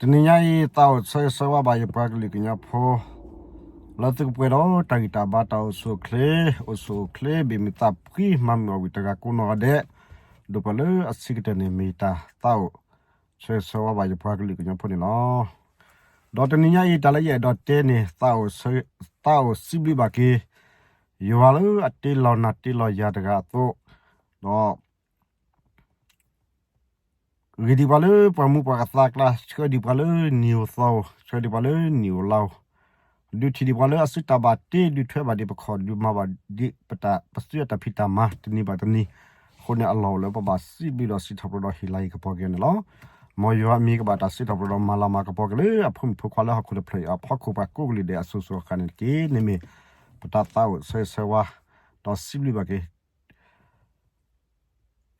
တနံၤညါအံၤ သးအိၣ်ဆၢဂ့ၤဆၢဝါဘၣ်ယပှၤကလုာ်ကညီဖိ လၢသုကပှဲၤဒီးတၢ်ဂံၢ်တၢ်ဘါ တၢ်အိၣ်ဆူၣ်အိၣ်ချ့, အိၣ်ဆူၣ်အိၣ်ချ့ ဘၣ်မုာ်သးဖှံ မၤမုာ်အီၣ်ဝံၣ်တဂၤကိးနီၢ်ဂၤဒဲး, ဒိၣ်ပှၤလၢအဆံးကတၢၢ်န့ၣ် မ့ၢ်တၢ်သးအိၣ်ဆၢဂ့ၤဆၢဝါဘၣ်ယပှၤကလုာ်ကညီဖိန့ၣ်လီၤ. ဒီးတနံၤညါအံၤ တၢ်လၢယအဲၣ်ဒိးတဲန့ၣ် သးအိၣ်စံးဘျုးဘၣ်က့ၤ ယွၤလၢအတ့လီၤနၤတ့လီၤယၤတဂၤအသိး, ဒီး ဂ့ၤဒံးပှၤလၢပှၤမူပှၤကသါကျါ, ဆှၢဒံးပှၤလၢနံၣ်ဧိၤသီဧိၤ, ဆှၢဒံးပှၤလၢနံၣ်ဧိၤလါဧိၤ, ဒုးထံၣ်ဒံးပှၤလၢအစုတၢ်ဘၣ်တ့, ဒုးထွဲဘၣ်ဒံးပခီၣ်, ဒုးမၤဘၣ်ဒံးပတၢ်ပစုအတၢ်ဖံးတၢ်မၤတနံၤဘၣ်တနံၤ, အဃိန့ၣ်အလီၢ်အိၣ်လၢပဘၣ်စံးဘျုးဒီးစံးထီၣ်ပတြၢၤဒီးဟ့ၣ်လၤကပီၤက့ၤန့ၣ်လီၤ. မ်ယွၤအမံၤကဘၣ်တၢ်စံးထီၣ်ပတြၢၤဒီးမၤလၤမၤကပီၤက့ၤလၢအဖိမုၣ်ဖိခွါလၢဟီၣ်ခိၣ်တဖျၢၣ်အံၤအဖီခိၣ် ပှၤကိးကလုာ်ဒဲးအစိၤစိၤအဃၣ်န့ၣ်တက့ၢ်. န့ၣ်မ့ၢ်ပတၢ်သးအိၣ်ဆၢဂ့ၤဆၢဝါ ဒီးစံးဘျုးဘၣ်က့ၤ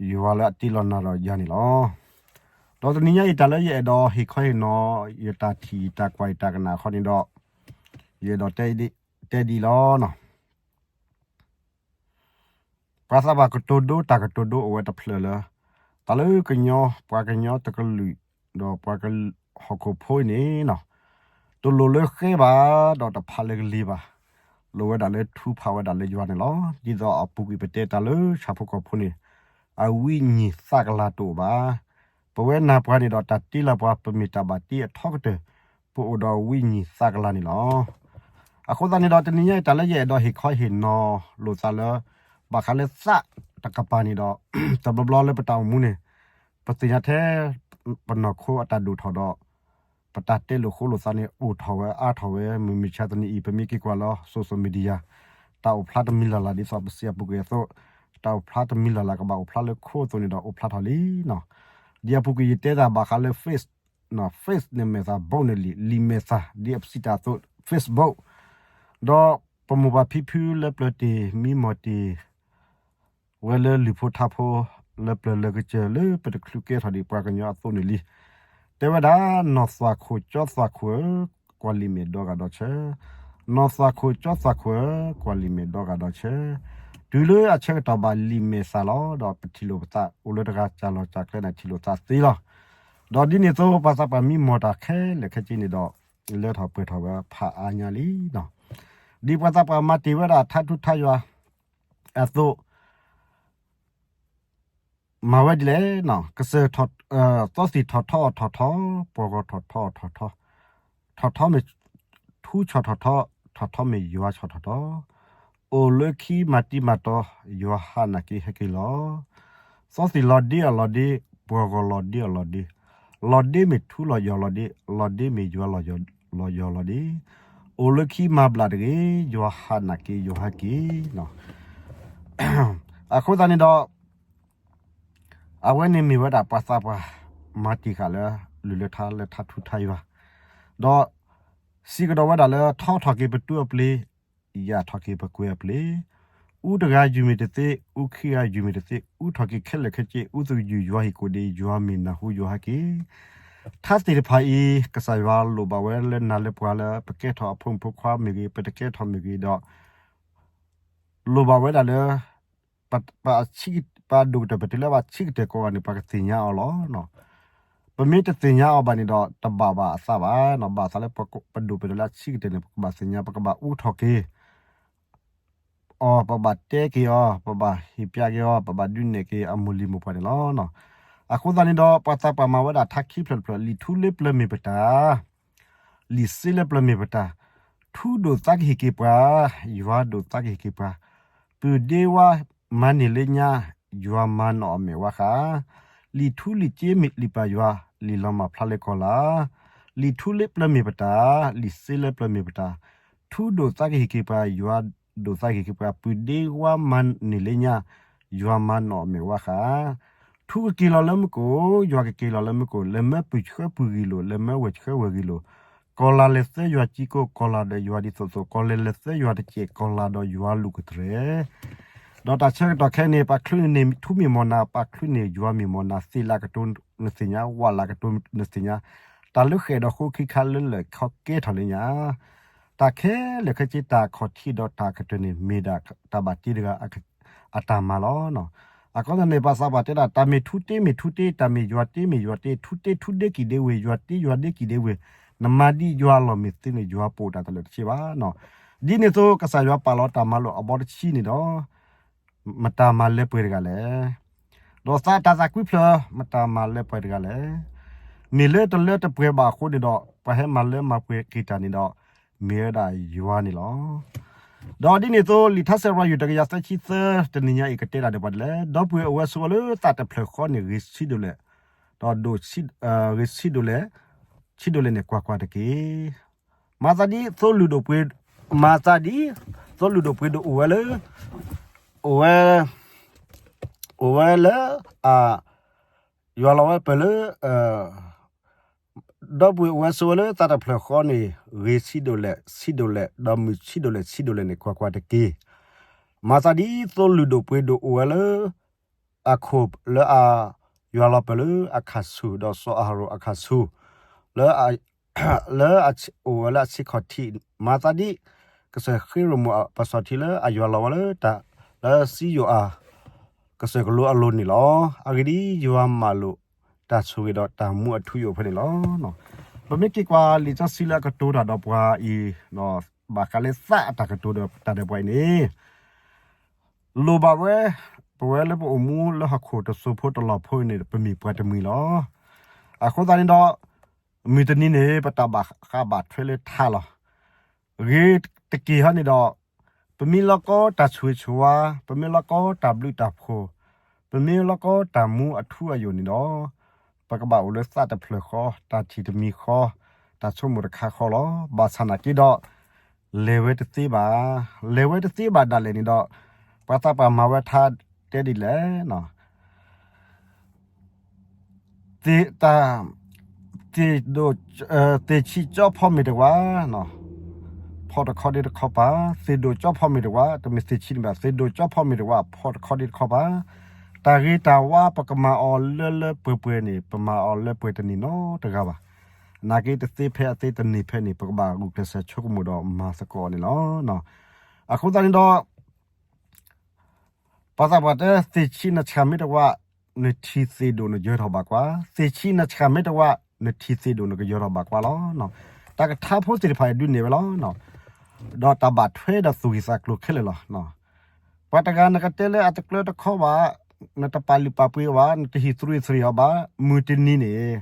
ယွၤလၢအတ့လီၤနၤဒီးယၤန့ၣ်လီၤ. ဒီးတနံၤညါအံၤ တၢ်လၢယအဲၣ်ဒိးဟ့ၣ်ခီဟ့ၣ်နီၤ ယတၢ်ထံၣ်ယတၢ်ကွၢ်ယတၢ်ကနၣ်အဃိန့ၣ်ဒီး ယအဲၣ်ဒိးတဲဒ်အံၤလီၤ. ပှၤသးပှၢ်ကတိၤဒိတၢ်ကတိၤဒိအိၣ်ဝဲတဖျၢၣ်လၢ တၢ်လၢကညီ ပှၤကညီတကလုာ် ဒီးပှၤဟီၣ်ခိၣ်ဖိအံၤန့ၣ် တလိၣ်လၢဃဲဘၣ် ဒီးတဖးလၢကလ့ၤဘၣ်, လိၣ်ဝဲဒၣ်လၢထုးဖးဝဲဒၣ်လၢယွၤန့ၣ်လီၤ. ဒ်သိးအပူၤကွံာ်ပတဲတၢ်လၢဆၣ်ဖိကီၢ်ဖိန့ၣ် အဝိညာဉ်သးကလၤတအိၣ်ဘၣ်. ပဝဲနၤပှၤန့ၣ်ဒီးတၢ်တ့လီၤပှၤ ပမ့ၢ်တၢ်ဘၣ်တ့အထီကတၢၢ် ပအိၣ်ဒီးဝိညာဉ်သးကလၤန့ၣ်လီၤ. အဃိသတးန့ၣ်ဒီး တနံၤညါအံၤ တၢ်လၢယအဲၣ်ဒိးဟ့ၣ်ခီဟ့ၣ်နီၤလိာ်သးလၢ ဘၣ်ဃးလၢသးတကပၤန့ၣ်ဒီး တဘျီဘျီလၢပတၢ်အိၣ်မူန့ၣ် ပသ့ၣ်ညါထဲ ပနီၢ်ခိအတၢ်ဒိၣ်ထီၣ်ဒီး ပတၢ်တဲလိာ်ဃိလိာ်သးန့ၣ် အိၣ်ထီၣ်ဝဲအါထီၣ်ဝဲ မုၢ်မဆါတနံၤအံၤ ပမ့ၢ်က့ၤကွၢ်လီၤ social media တၢ်အိၣ်ဖျါတမံၤလၢ်လၢ် ဒ်သိးပစံးအပူၤကွံာ်အသိး, တၢ်အိၣ်ဖျါတမံၤလၢ်လၢ်ကဘၣ်အိၣ်ဖျါလၢခိအသိးန့ၣ်ဒီး အိၣ်ဖျါထီၣ်လံနီၤ. ဒ်အပူၤကွံာ်ယတဲတၢ်ဘၣ်ဃးလၢ Face, Face န့ၣ်မဲာ်သၣ်, book န့ၣ်လံာ်, လံာ်မဲာ်သၣ် ဒ်အပစံးတၢ်အသိး Facebook, ဒီးပမိၢ်ပၢ်ဖံဖုလၢပျၢၤတ့ၢ် မံမီၢ်တ့ၢ် ဝဲလၢလုၢ်ဖိထါဖိ လၢပျၢၤလၢကစၢၢ်လၢပတချုးကဲထီၣ်ဒံးပှၤကညီအသိးန့ၣ်လံ. တဲဝဲဒၣ် နီၢ်သွၣ်ခိၣ်ကၠီသွၣ်ခိၣ်ဧၢ, ကွၢ်လံာ်မဲာ်ဒီဂၤဒီးဆၢ, နီၢ်သွၣ်ခိၣ်ကၠီသွၣ်ခိၣ်ဧၢ, ကွၢ်လံာ်မဲာ်ဒီဂၤဒီးဆၢ, တုၤလၢအဆၢကတီၢ်ဘၣ်လံာ်မဲာ်သၣ်လီၤ ဒီးပထံၣ်လိာ်ပသး အိၣ်လၢတဂၤစၢ်လီၤစၢ်ကျဲန့ၣ် ထံၣ်လိာ်သးသ့လီၤ. ဒီးဒ်န့ၣ်အသိး ပှၤသးပှၢ်မံမီၢ်တၢ်ခဲလၢာ်ခဲဆ့န့ၣ်ဒီး လၢထီၣ်ပှဲၤထီၣ်ဝဲဖးအါညါလံနီၤ. ဒ်ပှၤသးပှၢ်မၤတ့ၢ်ဝဲဒၣ်ထါထူထါယွၤအသိး မၤဝဲဒ်လဲၣ်နီၤ, ကစၢၢ်, သီသံၣ်ထီၣ်ထီအီၣ်ထီၣ်ထီ, ပှီၢ်ဂီၢ်ထီၣ်ထီအီၣ်ထီၣ်ထီ, ထီၣ်ထီမ့ၢ်ထူဆီၣ်ထီၣ်ထီ, ထီၣ်ထီမ့ၢ်ယွၤဆီၣ်ထီၣ်ထီ, အိၣ်လၢခံမၤတံၤမၤတီၤ ယွၤဟးနာ်က့ၤဟဲက့ၤလီၤ. သီသံၣ်လီၤဒ့အီၣ်လီၤဒ့, ပှီၢ်ဂီၢ်လီၤဒ့အီၣ်လီၤဒ့, လီၤဒ့မ့ၢ်ထူလီၤယီၢ်လီၤဒ့, လီၤဒ့မ့ၢ်ယွၤလီၤယီၢ်လီၤဒ့, အိၣ်လၢခံမၤဘျးတဂ့ၤ, ယွၤဟးနာ်က့ၤယွၤဟဲက့ၤနီၤ. အဃိသတးန့ၣ်ဒီး အဝဲန့ၣ်မ့ၢ်ဝဲဒၣ်ပှၤသးပှၢ် မၤတ့ၢ်ဃာ်လၢ လုၢ်လၢထါလၢထါထူထါယွၤ, ဒီးစံးကဒီးဝဲဒၣ်လၢ ထီထီၣ်က့ၤပတူၢ်အပျ့ၤ, ယာ်ထီၣ်က့ၤပကွဲၤအပျ့ၤ, အူတဂၤယုၢ်မ့ၢ်တသ့, အူခံဂၤယုၢ်မ့ၢ်တသ့, အူထီၣ်က့ၤခဲလၢာ်ခဲဆ့, အူသယုၢ်ယွၤဟ့ၣ်ကူၣ်ဒ့ ယွၤမ့ၢ်နၢ်ဟူယွၤဟဲက့ၤ ထါသ့ၣ်တဖၣ်အံၤ ကစၢ်ယွၤလိၣ်ဘၣ်ဝဲလၢနၤလၢပှၤလၢ ပကဲထီၣ်အဖိမုၣ်ဖိခွါမ့ၢ်ဂ့ၤ, ပတကဲထီၣ်မ့ၢ်ဂ့ၤဒီး လိၣ်ဘၣ်ဝဲဒၣ်လၢ ပ, ပ, ပဒိၣ်ကတၢၢ် ပတုၤလၢပှၤဆံးကတၢၢ်ကိးဂၤန့ၣ် ပှၤကသ့ၣ်ညါအီၤလီၤ. ပမ့ၢ်တသ့ၣ်ညါအီၤဘၣ်န့ၣ်ဒီး တဘၣ်ဘၣ်အသးဘၣ်နီၤ. ဘၣ်သးလၢပဒိၣ်ပတုၤလၢအဆံးကတၢၢ်န့ၣ် ပကဘၣ်သ့ၣ်ညါ ပကဘၣ်အူထီၣ်က့ၤ အီၤ, ပဘၣ်တဲက့ၤအီၤ, ပဘၣ်ဟ့ၣ်ပျးက့ၤအီၤ, ပဘၣ်ဒုးနဲၣ်က့ၤအမိၢ်လံၤမိၢ်ပှၢ်န့ၣ်လီၤ. အဃိသတးန့ၣ်ဒီး ပှၤသးပှၢ်မၤဝဲဒၣ်ထါခံဖျၢၣ်တဖျၢၣ်, လံာ်ထူလၢပျၢၤမ့ၢ်ပတၢ်, လံာ်စ့လၢပျၢၤမ့ၢ်ပတၢ်, ထူဒိၣ်သးကဟ့ၣ်က့ၤပှၤ, ယွၤဒိၣ်သးကဟ့ၣ်က့ၤပှၤ, ပုၢ်ဒ့ဝါမၤန့ၢ်လၢညါ, ယွၤမၤနီၣ်အမဲာ်ဝါဃာ်, လံာ်ထူလံာ်စ့မ့ၢ်လံာ်ပၢ်ယွၤ, လံာ်လီၤမၢ်ဖျါလၢကီၢ်လၤ, လံာ်ထူလၢပျၢၤမ့ၢ်ပတၢ်, လံာ်စ့လၢပျၢၤမ့ၢ်ပတၢ်, ထူဒိၣ်သးကဟ့ၣ်က့ၤပှၤ, ယွၤဒိၣ်သးကဟ့ၣ်က့ၤပှၤ, ပုၢ်ဒ့ဝါမၤန့ၢ်လၢညါ, ယွၤမၤနီၣ်အမဲာ်ဝါဃာ်, ထူကက့ၤလီၤလၢမူခိၣ်, ယွၤကက့ၤလီၤလၢမူခိၣ်, လဲၤမၢပုၢ်ဆှၢပုၢ်ဂ့ၤလိာ်, လဲၤမၢဝဲၢ်ဆှၢဝဲၢ်ဂ့ၤလိာ်, ကီၢ်လၤလဲၤသၢယွၤကံကိၣ်, ကီၢ်လၤဒီးယွၤဒ်သိးသိး, ကီၢ်လဲၤလဲၤသၢယွၤတစဲး, ကီၢ်လၤဒီးယွၤလူၢ်ကတြဲၤ ဒီးတၢ်ဆၢကတီၢ်ခဲအံၤန့ၣ် ပှၤချုးန့ၢ်ထူမ့ၢ်မီၢ်နၤ, ပှၤချုးန့ၢ်ယွၤမ့ၢ်မီၢ်နၤ, သ့ၣ်လၤကတိၤနသ့ၣ်ညါ, ဝၣ်လၤကတိၤနသ့ၣ်ညါ, တၢ်လၢဃဲၣ်ဒီးဃိခံခါလၢလၢာ်ခီကဲထီၣ်လၢညါ, တၢ်ခဲလၢာ်ခဲဆ့တၢ်အခီၣ်ထံးဒီးတၢ်ကတၢၢ်န့ၣ် မ့ၢ်ဒၣ်တၢ်ဘၣ်တ့တဂၤအတၢ်မၤလီၤ. အဃိသတးန့ၣ် ပှၤသးပှၢ်တဲဒၣ် တၢ်မ့ၢ်ထူတ့မ့ၢ်ထူတ့, တၢ်မ့ၢ်ယွၤတ့မ့ၢ်ယွၤတ့, ထူတ့ထူဒ့ကံၣ်ဒ့ဝ့ၢ်, ယွၤတ့ယွၤဒ့ကံၣ်ဒ့ဝ့ၢ်, နမၤဒ်ယွၤအလီၢ်မ့ၢ်သ့န့ၣ် ယွၤပိာ်တၢ်တလၢာ်တဆ့ဘၣ်နီၤ. ဒ်န့ၣ်အသိး ကစၢ်ယွၤပာ်လီၤတၢ်မၤလိာ်အဘီတဆံန့ၣ်ဒီး မတၤမၤလၢပှဲၤတဂၤလဲၣ်. ဒီးသးတၢ်သးကွံဖျၢၣ် မတၤမၤလၢပှဲၤတဂၤလဲၣ်. မ့ၢ်လၢတလၢတပှဲၤဘၣ်အဃိန့ၣ်ဒီး ပှၤဟဲမၤလၢမၤပှဲၤက့ၤတၢ်န့ၣ်ဒီး မ့ၢ်ဝဲဒၣ်ယွၤန့ၣ်လီၤ. ဒီးဒ်န့ၣ်အသိး လံာ်ထါစံးပတြၢၤ တကယၤသၢဆံသၢ တနံၤညါအံၤ ကတဲတၢ်ဒီးပှၤဒ်လဲၣ်, ဒီပုၢ်ဝဲၢ်အိၣ်ဝဲဆိးဝဲလၢသးတဖျၢၣ်ဃီန့ၣ် ဂ့ၤဆံးဒိၣ်လဲၣ်, ဒီးဒိၣ်ဆံး, ဂ့ၤဆံးဒိၣ်လဲၣ်, ဆံးဒိၣ်လဲၣ်န့ၣ် ကွၢ်ကွၢ်တက့ၢ်. မၤသးဒ်သိးလုၢ်ဒိၣ်ပှ့ၤ, မၤသးဒ်သိးလုၢ်ဒိၣ်ပှ့ၤဒိၣ်အိၣ်ဝဲလၢ, အိၣ်ဝဲ, အိၣ်ဝဲလၢ, အ, ယွၤလီၤဝဲပၢၢ်လၢ, ဒီပုၢ်ဝဲၢ်အိၣ်ဝဲဆိးဝဲလၢသးတဖျၢၣ်ဃီန့ၣ် ဂ့ၤဆံးဒိၣ်လဲၣ်, ဆံးဒိၣ်လဲၣ်, ဒီးမုာ်ဆံးဒိၣ်လဲၣ်, ဆံးဒိၣ်လဲၣ်န့ၣ် ကွၢ်ကွၢ်တက့ၢ်. မၤသးဒ်သိးလုၢ်ဒိၣ်ပှ့ၤဒိၣ်အိၣ်ဝဲလၢ အခိၣ်လၢအယွၤလီၤပၢၢ်လၢအခၣ်ဆူၣ် ဒီးစီၤအၤဟရိၣ်အခၣ်ဆူၣ်, လၢ, လၢအအိၣ်ဝဲလၢအဆ့ခီၣ်ထံး, မၤသးဒ်, ကစၢၢ်ဃ့ရိၣ်မိၢ်ပစီၤထံလၢအယွၤလီၤဝဲလၢတၢ်, လၢစံယိၤအၤ, ကစၢၢ်ကလိအလိၤန့ၣ်လီၤ. အဂ့ၢ်ဒ်အံၤ, ယွၤမၤလိာ်တၢ်ဆိၣ်ဂ့ၤဒီးတၢ်မူအထူအယိာ်ဖဲန့ၣ်လီၤ. ပမ့ၢ်က့ၤကွၢ်လံာ်စီဆှံလၢအကတိၤတၢ်ဒီးပှၤအံၤ, ဘၣ်ဃးလၢသးအတၢ်ကတိၤဒီးတၢ်ဒီးပှၤအံၤန့ၣ် လိၣ်ဘၣ်ဝဲ, ပဝဲလၢပအိၣ်မူလၢဟီၣ်ခိၣ်တစိၤဖိတလီၢ်ဖိအံၤန့ၣ် ပမ့ၢ်ပှၤတမှံၤလီၤ. အဃိသတးန့ၣ်ဒီး, မုၢ်တနံၤန့ၣ် ပတၢ်ဘၣ်ဃးဘၣ်ထွဲလၢထါလီၤ. ဂ့ၤတက့ၢ်ဟီန့ၣ်ဒီး, ပမ့ၢ်လီၤကီတၢ်ဆိၣ်ဂ့ၤဆိၣ်ဝါ, ပမ့ၢ်လီၤကီတၢ်ဘျုးတၢ်ဖှိၣ်, ပမ့ၢ်လီၤကီတၢ်မူအထူအယိာ်န့ၣ်ဒီး, ပကဘၣ်အိၣ်လၢသးတဖျၢၣ်ဃီ, တၢ်ထံၣ်တမံၤဃီ, တၢ်ဆိကမိၣ်တခါဃီလီၤ. ဘၣ်ဆၣ်နာ်က့ဒီး လဲၤဝဲတသ့ဘၣ်. လဲၤဝဲတသ့ဘၣ်ဒၣ်လဲာ်န့ၣ်ဒီး, ပှၤသးပှၢ်မၤဝဲထါတဲဒ်လဲၣ်, သ့ၣ်, သ့ၣ်ဒိၣ်, သ့ၣ်ဆံးကၠီဖီမ့ၢ်တဝး, ဖီၣ်တခီဒ့တခီပၤ, သ့ၣ်ဒိၣ်ကၠီဖီမ့ၢ်တဝး, တမ့ၢ်သ့ၣ်ဆံးန့ၣ်ဘၣ်, သ့ၣ်ဒိၣ်ကၠီဖီမ့ၢ်တဝး, ဖီၣ်တခီဒ့တခီပၤ, တၢ်ဂ့ၤတၢ်ဝါပကမၤအီၤလၢလၢပှဲၤပှဲၤန့ၣ် ပမၤအီၤလၢပှဲၤတန့ၢ်နီတဂၤဘၣ်. နာ်က့တသ့ဖဲအသ့တန့ၢ်ဖဲန့ၣ် ပကဘၣ်ဂုာ်ကျဲးစၢးဆိကမိၣ်ဒီးမၤသကိးအီၤန့ၣ်လီၤ. အဃိသတးန့ၣ်ဒီး ပှၤသးပှၢ်တဲ သ့ၣ်ဆံးနဆှၢမ့ၢ်တဝး, နထံၣ်သ့ၣ်ဒိၣ်နယၢၤထီၣ်ဘၣ်ကွၢ်, သ့ၣ်ဆံးနဆှၢမ့ၢ်တဝး, နထံၣ်သ့ၣ်ဒိၣ်နကယၢၤထီၣ်ဘၣ်ကွၢ်လီၤ. တၢ်ကထါဖိသ့ၣ်တဖၣ်အံၤဒုးနဲၣ်ဝဲလီၤ. ဒီးတၢ်ဘၣ်ထွဲဒီးသူၣ်ဂံၢ်သးကျိၤခဲလၢာ်လီၤ. ပှၤတဂၤနကတဲလၢအတကျၢၤတခီဘၣ်, နတပာ်လုၢ်ပာ်ပှ့ၤအီၤဘၣ်, နတဟံၣ်သရံးသရံးအီၤဘၣ်, မုၢ်တနံၤန့ၣ်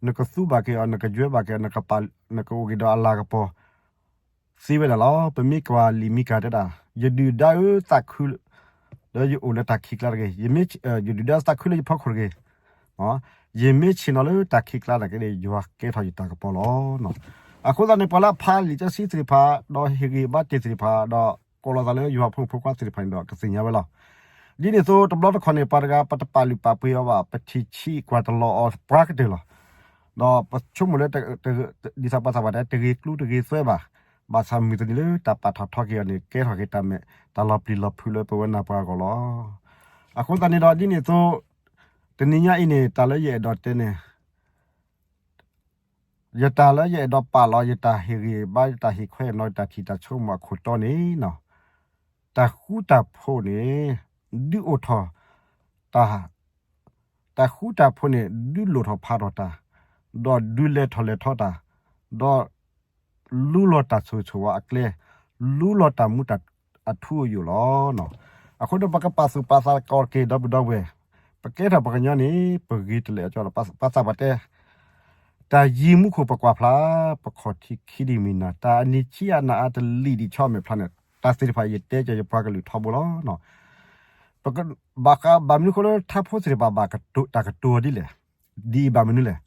နကသူဘၣ်က့ၤအီၤ, နကယွဲဘၣ်က့ၤအီၤ, နကအိၣ်က့ၤဒီးအလၤကပီၤ သ့ဝဲဒၣ်လီၤ. ပမ့ၢ်ကွၢ်လံာ်မံကၤတဲဒၣ်, ယဒုၣ်ဒါဧၢသးခု, ဒီးယအိၣ်လၢတၢ်ခံးကျါတဂ့ၤ, ယမ့ၢ်, ယဒုၣ်ဒါသးခုလၢယဖီခိၣ်တဂ့ၤ, ယမ့ၢ်ဆ့ၣ်နီၤလၢတၢ်ခံးကျါနာ်က့န့ၣ် ယွၤကဲထီၣ်ယတၢ်ကပီၤလီၤ. အဃိသတးန့ၣ် ပှၤလၢအဖးလံာ်စီဆှံသ့ၣ်တဖၣ်, ဒီးဟ့ၣ်ဂံၢ်ဘါတ့ၢ်သ့ၣ်တဖၣ်, ဒီးကိးလီၤသးလၢယွၤဖိမုၣ်ဖိခွါသ့ၣ်တဖၣ်န့ၣ်ဒီး ကသ့ၣ်ညါဝဲလီၤ. ဒ်န့ၣ်အသိး တဘျီတခီၣ်န့ၣ် ပှၤတဂၤပတပာ်လုၢ်ပာ်ပှ့ၤအီၤဘၣ်, ပထံၣ်ဆံးကွၢ်တလီၤအီၤပှၤကတၢၢ်လီၤ. ဒီးပဆိကမိၣ်လၢ ဒ်သိးပှၤသးပှၢ်တဲ တဂ့ၤကျူတဂ့ၤသွဲဘၣ်, ဘၣ်ဆၣ်မုၢ်တနံၤလၢတၢ်ပာ်ထီၣ်ထီက့ၤအီၤန့ၣ် ကဲထီၣ်က့ၤတၢ်မဲာ်, တၢ်လီၤပျံၤလီၤဖုးလၢပဝဲနၤပှၤအဂီၢ်လီၤ. အဃိသတးန့ၣ်ဒီး ဒ်န့ၣ်အသိး, တနံၤညါအံၤန့ၣ် တၢ်လၢယအဲၣ်ဒိးတဲန့ၣ် ယတၢ်လၢယအဲၣ်ဒိးပာ်လီၤ ယတၢ်ဟ့ၣ်ဂံၢ်ဘါ ယတၢ်ဟ့ၣ်ခွဲးနီၤ ယတၢ်ထံၣ်တၢ်ဆိကမိၣ်အခိၣ်တီန့ၣ်, တၢ်ဃူတၢ်ဖိးန့ၣ် ဒုးအိၣ်ထီၣ်တၢ်, တၢ်ဃူတၢ်ဖိးန့ၣ် ဒုးလိၣ်ထီၣ်ဖးထီၣ်တၢ်, ဒီးဒုးလဲၤထီၣ်လဲၤထီတၢ်, ဒီး လူလီၤတၢ်ဆိၣ်ဂ့ၤဆိၣ်ဝါအကျဲ, လူလီၤတၢ်မူတၢ်အထူအယိာ်လီၤ. အဃိဒီး ပကပာ်သူၣ်ပာ်သးကီးတက့ၢ် ဒီပုၢ်ဒီဝဲၢ်, ပကဲထီၣ်ပှၤကညီန့ၣ် ပဂ့ၤတလၢာ်အကီဒီး ပှၤသးပှၢ်တဲ တၢ်ယံၤမူခိၣ်ပကွၢ်ဖျါ, ပခီၣ်ထံးခံဒံးမံနၤ, တၢ်အနံၤဆံးအနၤအါတလံာ်ဒံးဆီမဲာ်ဖျါန့ၣ် တၢ်သ့ၣ်တဖၣ်ယတဲက့ၤယပှၤကလုာ်ထီဘိလီၤ. ဘၣ်ဃးဘၣ်မနုၤအဃိလၢထါဖိသ့ၣ်တဖၣ်ဘၣ်တၢ်ကတိၤအီၤဒ်လဲၣ်, ဒ်အံၤဘၣ်မနုၤလဲၣ်.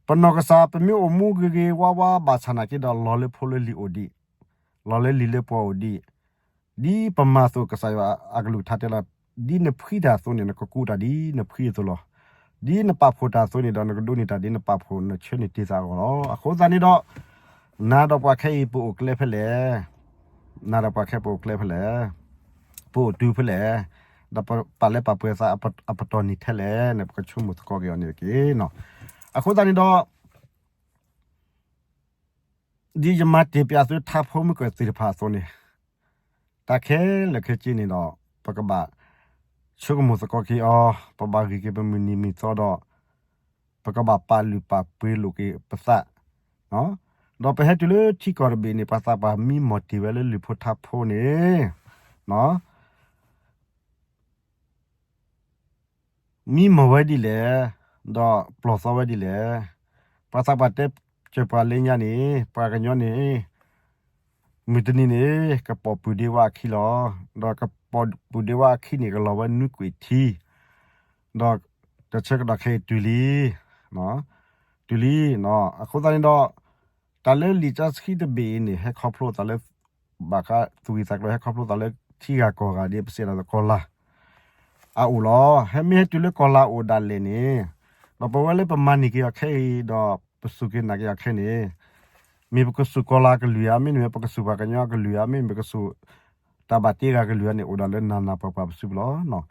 ပနီၢ်ကစၢ် ပမ့ၢ်အိၣ်မူဂ့ၤဂ့ၤဝါဝါ ဘၣ်ဆၣ်နာ်က့ဒီး လီၤလၢဖိလၢလံၤအိၣ်ဒံး, လီၤလၢလံၤလၢပှီၤအိၣ်ဒံး, ဒ်ပမၤအသိးကစၢ်ယွၤအကလုၢ်ကထါတဲလီၤ, ဒ်နဖှံတၢ်အသိးန့ၣ် နကကူးတၢ်ဒ်နဖှံအသိးလီၤ. ဒ်နပာ်ဖှိၣ်တၢ်အသိးန့ၣ်ဒီး နကဒိးန့ၢ်တၢ်ဒ်နပာ်ဖှိၣ်နဆၢန့ၢ်တ့ၢ်သးအဂီၢ်လီၤ. အဃိသတးန့ၣ်ဒီး နၤဒီးပှၤခဲအံၤ ပအိၣ်ကျဲဖဲလဲၣ်, နၤဒီးပှၤခဲပအိၣ်ကျဲဖဲလဲၣ်, ပအိၣ်တုၤဖဲလဲၣ်, ဒီးပပာ်လၢပာ်ပှဲၤသးအပတီၢ်န့ၣ်ထဲလဲၣ်န့ၣ် ပကဆိကမိၣ်သကိးက့ၤအီၤန့ၣ်တက့ၢ်. အဃိသတးန့ၣ်ဒီး ဒ်ယမၤတ့ၢ်ပၠးသုထါဖိမုၢ်ကၢၢ်သ့ၣ်တဖၣ်အသိးန့ၣ်, တၢ်ခဲလၢာ်ခဲဆ့န့ၣ်ဒီး ပကဘၣ် ဆိကမိၣ်သကိးက့ၤအီၤ, ပဘၣ်ဂံၢ်က့ၤပမုၢ်နံၤမုၢ်သီဒီး ပကဘၣ်ပာ်လုၢ်ပာ်ပှ့ၤလိာ်က့ၤပသး, ဒီးပဟဲတုၤလၢထံကီၢ်တဘ့ၣ်န့ၣ် ပှၤသးပှၢ်မံမီၢ်တ့ၢ်ဝဲလၢလုၢ်ဖိထါဖိန့ၣ် မံမီၢ်ဝဲဒ်လဲၣ်, ဒီးပျီၢ်သီဝဲဒ်လဲၣ်. ပှၤသးပှၢ်တဲစၢၤပှၤလၢညါန့ၣ် ပှၤကညီန့ၣ် မုၢ်တနံၤန့ၣ် ကပိာ်ပုၢ်ဒ့ဝါအခံလီၤ. ဒီးကပိာ်ပုၢ်ဒ့ဝါအခံန့ၣ် ကလီၤဝဲနွံကွံာ်ထံ, ဒီးတဆၢကတီၢ်ခဲအံၤတုၤလံ, တုၤလံ. အဃိသတးန့ၣ်ဒီး တၢ်လၢလံာ်စီဆှံတဘ့ၣ်အံၤန့ၣ် ဟဲခီဖျိသးလၢ ဘၣ်ဃးသူၣ်ဂံၢ်သးကျိၤ ဟဲခီဖျိသးလၢထံဂၤကီၢ်ဂၤဒ်ပစံးဒ်သိးကီၢ်လၤ အအိၣ်လီၤ. ဟဲမ့ၢ်ဟဲတုၤလၢကီၢ်လၤအိၣ်ဒၣ်လဲာ်န့ၣ်, ဒီးပဝဲလၢပမၤန့ၢ်က့ၤအီၤခဲအံၤ ဒီးပစူၢ်က့ၤနာ်က့ၤအီၤခဲန့ၣ်, မ့ၢ်ပကစူၢ်ကီၢ်လၤကလုၢ်ဧါ, မ့တမ့ၢ်ပကစူၢ်ပှၤကညီကလုၢ်ဧါ, မ့မ့ၢ်ပကစူၢ်တၢ်ဘၣ်တ့ဂၤကလုၢ်ဧါန့ၣ် အိၣ်ဒၣ်လၢနးနးပှၤပှၤပစုပူၤလီၤ.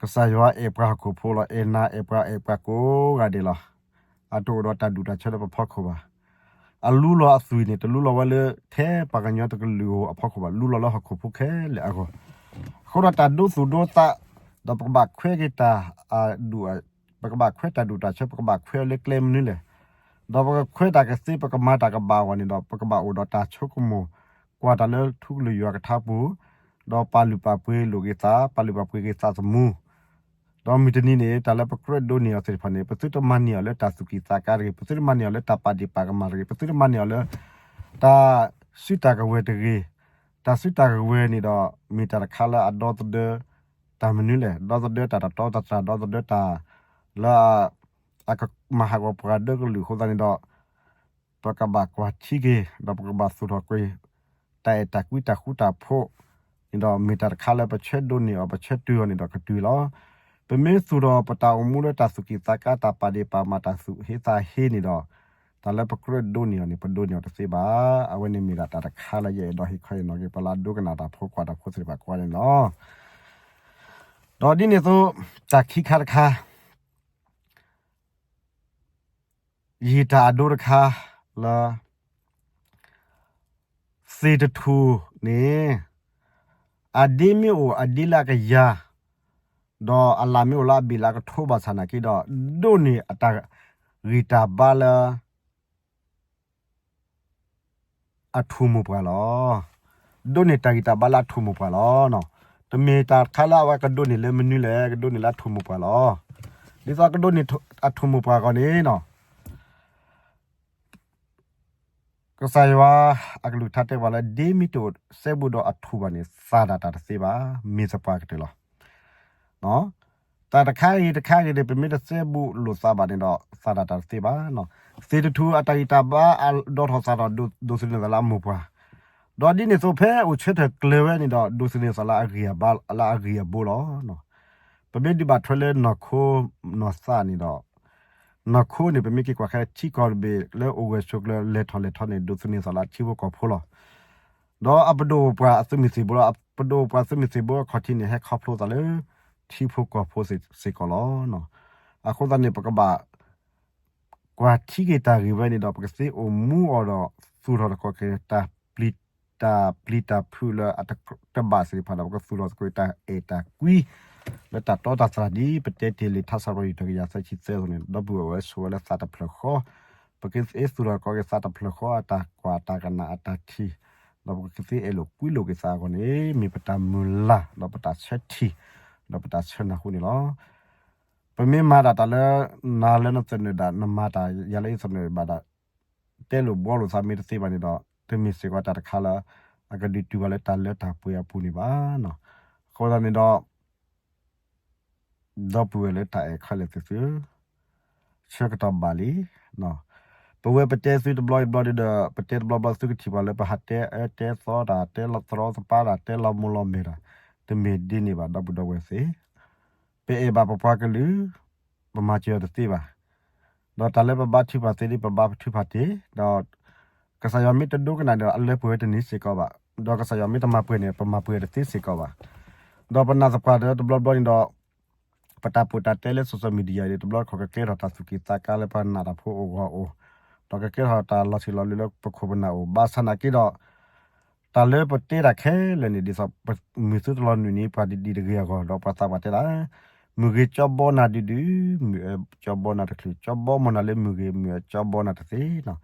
ကစၢ်ယွၤအဲၣ်ပှၤဟီၣ်ခိၣ်ဖိလီၤ. အဲၣ်နၤအဲၣ်ပှၤအဲၣ်ပှၤကိးဂၤဒဲးလီၤ. အတအိၣ်ဒီးတၢ်ဒူၣ်တၢ်ဆၢလၢပဖီခိၣ်ဘၣ်. အလူလီၤအသွံၣ်န့ၣ် တလူလီၤဝဲလၢထဲပှၤကညီတကလုာ်ဧိၤအဖီခိၣ်ဘၣ်, လူလီၤလၢဟီၣ်ခိၣ်ဖိခဲလၢာ်အဂီၢ်. အဃိဒီးတၢ်ဒိသူၣ်ဒိသး, ဒီးပကဘၣ်ခွဲက့ၤတၢ်ဒူၣ်, ပကဘၣ်ခွဲတၢ်ဒူၣ်တၢ်ဆၢ, ပကဘၣ်ခွဲအီၤလၢကျဲမနုၤလဲၣ်. ဒီးပကခွဲတၢ်ကသ့ ပကမၤတၢ်ကဘၣ်အဂီၢ်န့ၣ်ဒီး ပကဘၣ်အိၣ်ဒီးတၢ်ဆိကမိၣ် ကွၢ်တၢ်လၢထူကလုၢ်ယွၤကထါပူၤ, ဒီးပာ်လုၢ်ပာ်ပှ့ၤလိာ်က့ၤသး, ပာ်လုၢ်ပာ်ပှ့ၤက့ၤသးသမူ ဒီးမုၢ်တနံၤန့ၣ် တၢ်လၢပကြၢးဒိးန့ၢ်အီၤသ့ၣ်တဖၣ်န့ၣ် ပသုတမၤန့ၢ်အီၤလၢတၢ်သူၣ်ကံၢ်သးကါတဂ့ၤ, ပသုတမၤန့ၢ်အီၤလၢတၢ်ပာ်ဒ့ၣ်ပာ်ကမၣ်တဂ့ၤ, ပသုတမၤန့ၢ်အီၤလၢ တၢ်စုတၢ်ကဝဲၤတဂ့ၤ. တၢ်စုတၢ်ကဝဲၤန့ၣ်ဒီး မ့ၢ်တၢ်တခါလၢအဒီသဒၢ တၢ်မနုၤလဲၣ်, ဒီသဒၢတၢ်တတီတတြၢ်, ဒီသဒၢတၢ်လၢ အကမၤဟးဂီၤပှၤဒၢကလုာ်အဃိသတးန့ၣ်ဒီး ပကဘၣ်ကွၢ်ထံက့ၤ ဒီးပကဘၣ်သူၣ်ထီၣ်ကွံာ် တၢ်အဲၣ်တၢ်ကွံတၢ်ဃူတၢ်ဖိးန့ၣ်ဒီး မ့ၢ်တၢ်တခါလၢပဆၢဒိးန့ၢ်အီၤ ပဆၢတုၤအီၤန့ၣ်ဒီးကတုၤလီၤ. ပမ့ၢ်သူၣ်ထီၣ်ပတၢ်အိၣ်မူလၢတၢ်သူၣ်ကံၢ်သးကါ တၢ်ပာ်ဒ့ၣ်ပာ်ကမၣ် တၢ်သူၣ်ဟ့သးဟ့န့ၣ်ဒီး တၢ်လၢပကြၢးဒိးန့ၢ်အီၤန့ၣ် ပဒိးန့ၢ်အီၤတသ့ဘၣ်. အဝဲန့ၣ်မ့ၢ်ဒၣ်တၢ်တခါလၢယအဲၣ်ဒိးဟ့ၣ်ခီဟ့ၣ်နီၤက့ၤ ပှၤလၢအဒိကနၣ်တၢ်ဖိ ကွၢ်တၢ်ဖိသ့ၣ်တဖၣ်ကိးဂၤန့ၣ်လီၤ. ဒီးဒ်န့ၣ်အသိး တၢ်ခံခါတခါ ယံာ်တၢ်အဒိတခါလၢ သ့ၣ်တထူၣ်န့ၣ် အဒ့မ့ၢ်အိၣ်အဒ့လၢအကယၤ, ဒီးအလၣ်မ့ၢ်အိၣ်လၢအဘ့ၣ်လၢအကထိဘၣ်ဆၣ်နာ်က့ဒီး ဒိးန့ၢ်အတၢ်ဂံၢ်တၢ်ဘါလၢ အထူၣ်မိၢ်ပှၢ်လီၤ. ဒိးန့ၢ်တၢ်ဂံၢ်တၢ်ဘါလၢအထူၣ်မိၢ်ပှၢ်လီၤ. တမ့ၢ်တၢ်တခါလၢအဝဲကဒိးန့ၢ်လၢမနုၤလဲၣ်, ကဒိးန့ၢ်လၢအထူၣ်မိၢ်ပှၢ်လီၤ. ဒ်သိးအကဒိးန့ၢ်အထူၣ်မိၢ်ပှၢ်အဂီၢ်န့ၣ် ကစၢ်ယွၤအကလုၢ်ကထါတဲပှၤလၢ ဒ့မ့ၢ်တအိၣ်စဲဘူးဒီးအထူၣ်ဘၣ်န့ၣ် သၣ်ဒၣ်တၢ်တသ့ဘၣ်, မ့ၢ်သပှၢ်ကတၢၢ်လီၤ. တၢ်တခါဂ့ၤတခါဂ့ၤန့ၣ် ပမ့ၢ်တစဲဘူးလိာ်သးဘၣ်န့ၣ်ဒီး သၣ်ဒၣ်တၢ်တသ့ဘၣ်. သ့ၣ်တထူၣ်အတၢ်ဂံၢ်တၢ်ဘါအဒိးထီၣ်သၣ်ထီၣ် ဒိးသန့ၤသးလၢအမိၢ်ပှၢ်, ဒီးဒ်န့ၣ်အသိးဖဲအိၣ်ဆၢထၢၣ်ကျၢၤဝဲန့ၣ်ဒီး ဒိးသန့ၤသးလၢအဂံၢ်အဘါ လၢအဂံၢ်အဘါလီၤ. ပမ့ၢ်ဒုးဘၣ်ထွဲလၢနီၢ်ခိနီၢ်သးန့ၣ်ဒီး နီၢ်ခိန့ၣ် ပမ့ၢ်က့ၤကွၢ်ခဲထံကီၢ်တဘ့ၣ်လၢအိၣ်ဂၢၢ်ဆိးကျၢၤလဲၤထီၣ်လဲၤထီန့ၣ် ဒိးသန့ၤသးလၢအထံဖိကီၢ်ဖိလီၤ. ဒီးအပဒိၣ်ပှၢ်အသုးမုၢ်သံၣ်ဘိလီၤ. အပဒိၣ်ပှၢ်သုးမုၢ်သံၣ်ဘိအခီၣ်ထံးန့ၣ် ဟဲခီဖျိသးလၢထံဖိကီၢ်ဖိစ့ၢ်ကီးလီၤ. အဃိသတးန့ၣ် ပကဘၣ်ကွၢ်ထံက့ၤတၢ်ဂ့ၢ်ဝဲန့ၣ်ဒီး ပကသ့အိၣ်မူအီၤဒီး သူၣ်ထီၣ်တကီၢ်က့ၤ တၢ်ပျံၤတၢ်ဖုးလၢအတဘၣ်သ့ၣ်တဖၣ်ဒီး ပကသူၣ်ထီၣ်သကိးတၢ်အဲၣ်တၢ်ကွံ လၢတၢ်တီတၢ်သရၣ်ဒ် ပတဲတ့ၢ်လံာ်ထါစံးပတြၢၤ တကယၤသၢဆံသၢအသိးန့ၣ် ဒီပုၢ်ဝဲၢ်ဝဲဆိးဝဲလၢသးတဖျၢၣ်ဃီ, ပကသ့သူၣ်ထီၣ်တကီၢ်က့ၤသးတဖျၢၣ်ဃီအတၢ်ကွၢ်တၢ်ကနၣ်အတၢ်ထံၣ်, ဒီးပကသ့အဲၣ်လိာ်ကွံလိာ်က့ၤသးအဂီၢ်န့ၣ် မ့ၢ်ပတၢ်မုၢ်လၢ် ဒီးပတၢ်ဆၢထံၣ် ဒီးပတၢ်ဆၢနၢ်ဟူန့ၣ်လီၤ. ပမ့ၢ်မၤဒၣ်တၢ်လၢ နၤလၢနသနၢၣ်ဒၣ် နမၤတၢ်ယၤလၢယသနၢၣ်ဘၣ်ဒၣ် တဲလိာ်ဘှီလိာ်သးမ့ၢ်တသ့ဘၣ်န့ၣ်ဒီး တမ့ၢ်စ့ၢ်ကီးတၢ်တခါလၢ အကဒုးတုၤဘၣ်လၢတၢ်လၢတၢ်ပှဲၤအပူၤန့ၣ်ဘၣ်. အဃိသတးန့ၣ်ဒီး ဒီပုၢ်ဝဲၢ်လၢတၢ်အဲၣ်ခဲလၢာ်သ့ၣ်သုဧၢ, ဆၢကတီၢ်ဘၣ်လံ. ပဝဲပတဲသုတဘျီတဘျီဒီး ပတဲတဘျီဘျီသုကထံၣ်ဘၣ်လၢပဟးတဲအၢတဲသီတၢ် တဲလီၤသရီသပၢတၢ် တဲလီၤမိၢ်လီၤမဲာ်တၢ်, တမ့ၢ်ဒ်န့ၣ်ဘၣ် ဒီပုၢ်ဒီဝဲၢ်သ့ၣ် ပအဲၣ်ဘၣ်ပပှၤကလုာ်, ပမၤစၢၤအီၤတသ့ဘၣ်. ဒီးတၢ်လၢပဘါထုကဖၣ်သ့ဒ် ပဘါထုကဖၣ်တ့ၢ်, ဒီးကစၢ်ယွၤမ့ၢ်တဒိကနၣ်ဒီး အလၢပှဲၤဝဲတန့ၢ်စ့ၢ်ကီးဘၣ်. ဒီးကစၢ်ယွၤမ့ၢ်တမၤပှဲၤန့ၣ် ပမၤပှဲၤတသ့စ့ၢ်ကီးဘၣ်. ဒီးပနာ်သပှၢ်ဒီးတဘျီဘျီန့ၣ်ဒီး ပတၢ်ပိာ်တၢ်တဲလၢ social media ဒီး တဘျီတခီၣ်ကကဲထီၣ်တၢ်သူၣ်ကံၢ်သးကါလၢ ပှၤနာ်တၢ်ဖိအိၣ်ဂီၢ်အိၣ်, ဒီးကကဲထီၣ်တၢ်လီၤဆံးလီၤလၢလၢပခိၣ်ပနၢ်အိၣ်, ဘၣ်ဆၣ်နာ်က့ဒီး တၢ်လၢပတဲတၢ်ခဲလၢာ်န့ၣ် ဒ်သိးပမုၢ်သုတလီၤနုာ်န့ၣ် ပှၤဒ်တဂ့ၤအဂီၢ် ဒီးပှၤသးပှၢ်တဲဒၣ်, မုၢ်ဂ့ၤကၠီဘီနၤဒုဒု, မုၢ်အၢကၠီဘီနၤတချုး, ကၠီဘီမုၢ်နၤလၢမုၢ်ဂ့ၤ, မုၢ်အၢကၠီဘီနၤတသ့နီၤ.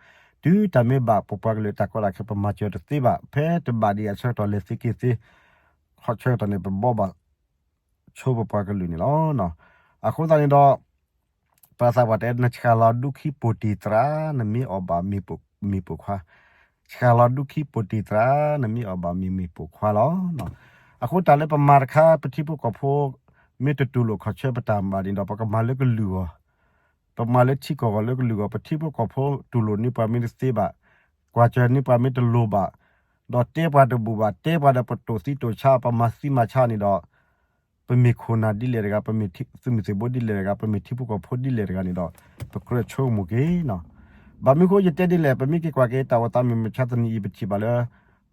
တုၤတၢ်မ့ၢ်ဘၣ်ပပှၤကလုာ်တၢ်ကီတၢ်ခဲ ပမၤစၢၤတသ့ဘၣ်, ဖဲတဘၣ်ဒံးအဆၢကတီၢ်လဲၤသ့က့ၤသ့, ခီဆၢကတီၢ်န့ၣ် ပဘီဘၣ်ဆိပပှၤကလုာ်န့ၣ်လီၤ. အဃိသတးန့ၣ်ဒီး ပှၤသးပှၢ်တဲ နဆှၣ်လီၤဒူခံပိာ်တ့ၢ်သရၣ် နမ့ၢ်အီၣ်ဘၣ်မ့ၣ်ပိာ်ခွါ, ဆှၣ်လီၤဒူခံပိာ်တ့ၢ်သရၣ် နမ့ၢ်အီၣ်ဘၣ်မ့ၣ်မ့ၣ်ပိာ်ခွါလီၤ. အဃိတၢ်လၢပမၤတခါ ပထံဖိကီၢ်ဖိ မ့ၢ်တတူၢ်လိာ်ခီၣ်ဆၢပတၢ်မၤန့ၣ်ဒီး ပကမၤလၢကလုာ်အဂီၢ်, ပမၤလၢထံကီၢ်အဂီၢ်လၢကလုာ်အဂီၢ်, ပထံဖိကီၢ်ဖိတူၢ်လိာ်န့ၢ်ပှၤမ့ၢ်တသ့ဘၣ်, ကွၢ်စၢၤန့ၢ်ပှၤမ့ၢ်တလိၤဘၣ်, ဒီးတဲပှၤတဘူၣ်ဘၣ်, တဲပှၤဒီးပတိၢ်သံတိၢ်ဆါ ပမၤသံမၤဆါန့ၣ်ဒီး ပမ့ၢ်ခိၣ်နၢ်ဒ်လဲၣ်တဂၤ, ပမ့ၢ်သုးမုၢ်သံၣ်ဘိဒ်လဲၣ်တဂၤ, ပမ့ၢ်ထံဖိကီၢ်ဖိဒ်လဲၣ်တဂၤန့ၣ်ဒီး ပကြၢးဆိကမိၣ်က့ၤနီၤ. ဘၣ်မနုၤဃိယတဲဒ်လဲၣ်, ပမ့ၢ်က့ၤကွၢ်က့ၤတၢ်အိၣ်သးမုၢ်မဆါတနံၤအံၤ ပထံၣ်ဘၣ်လၢ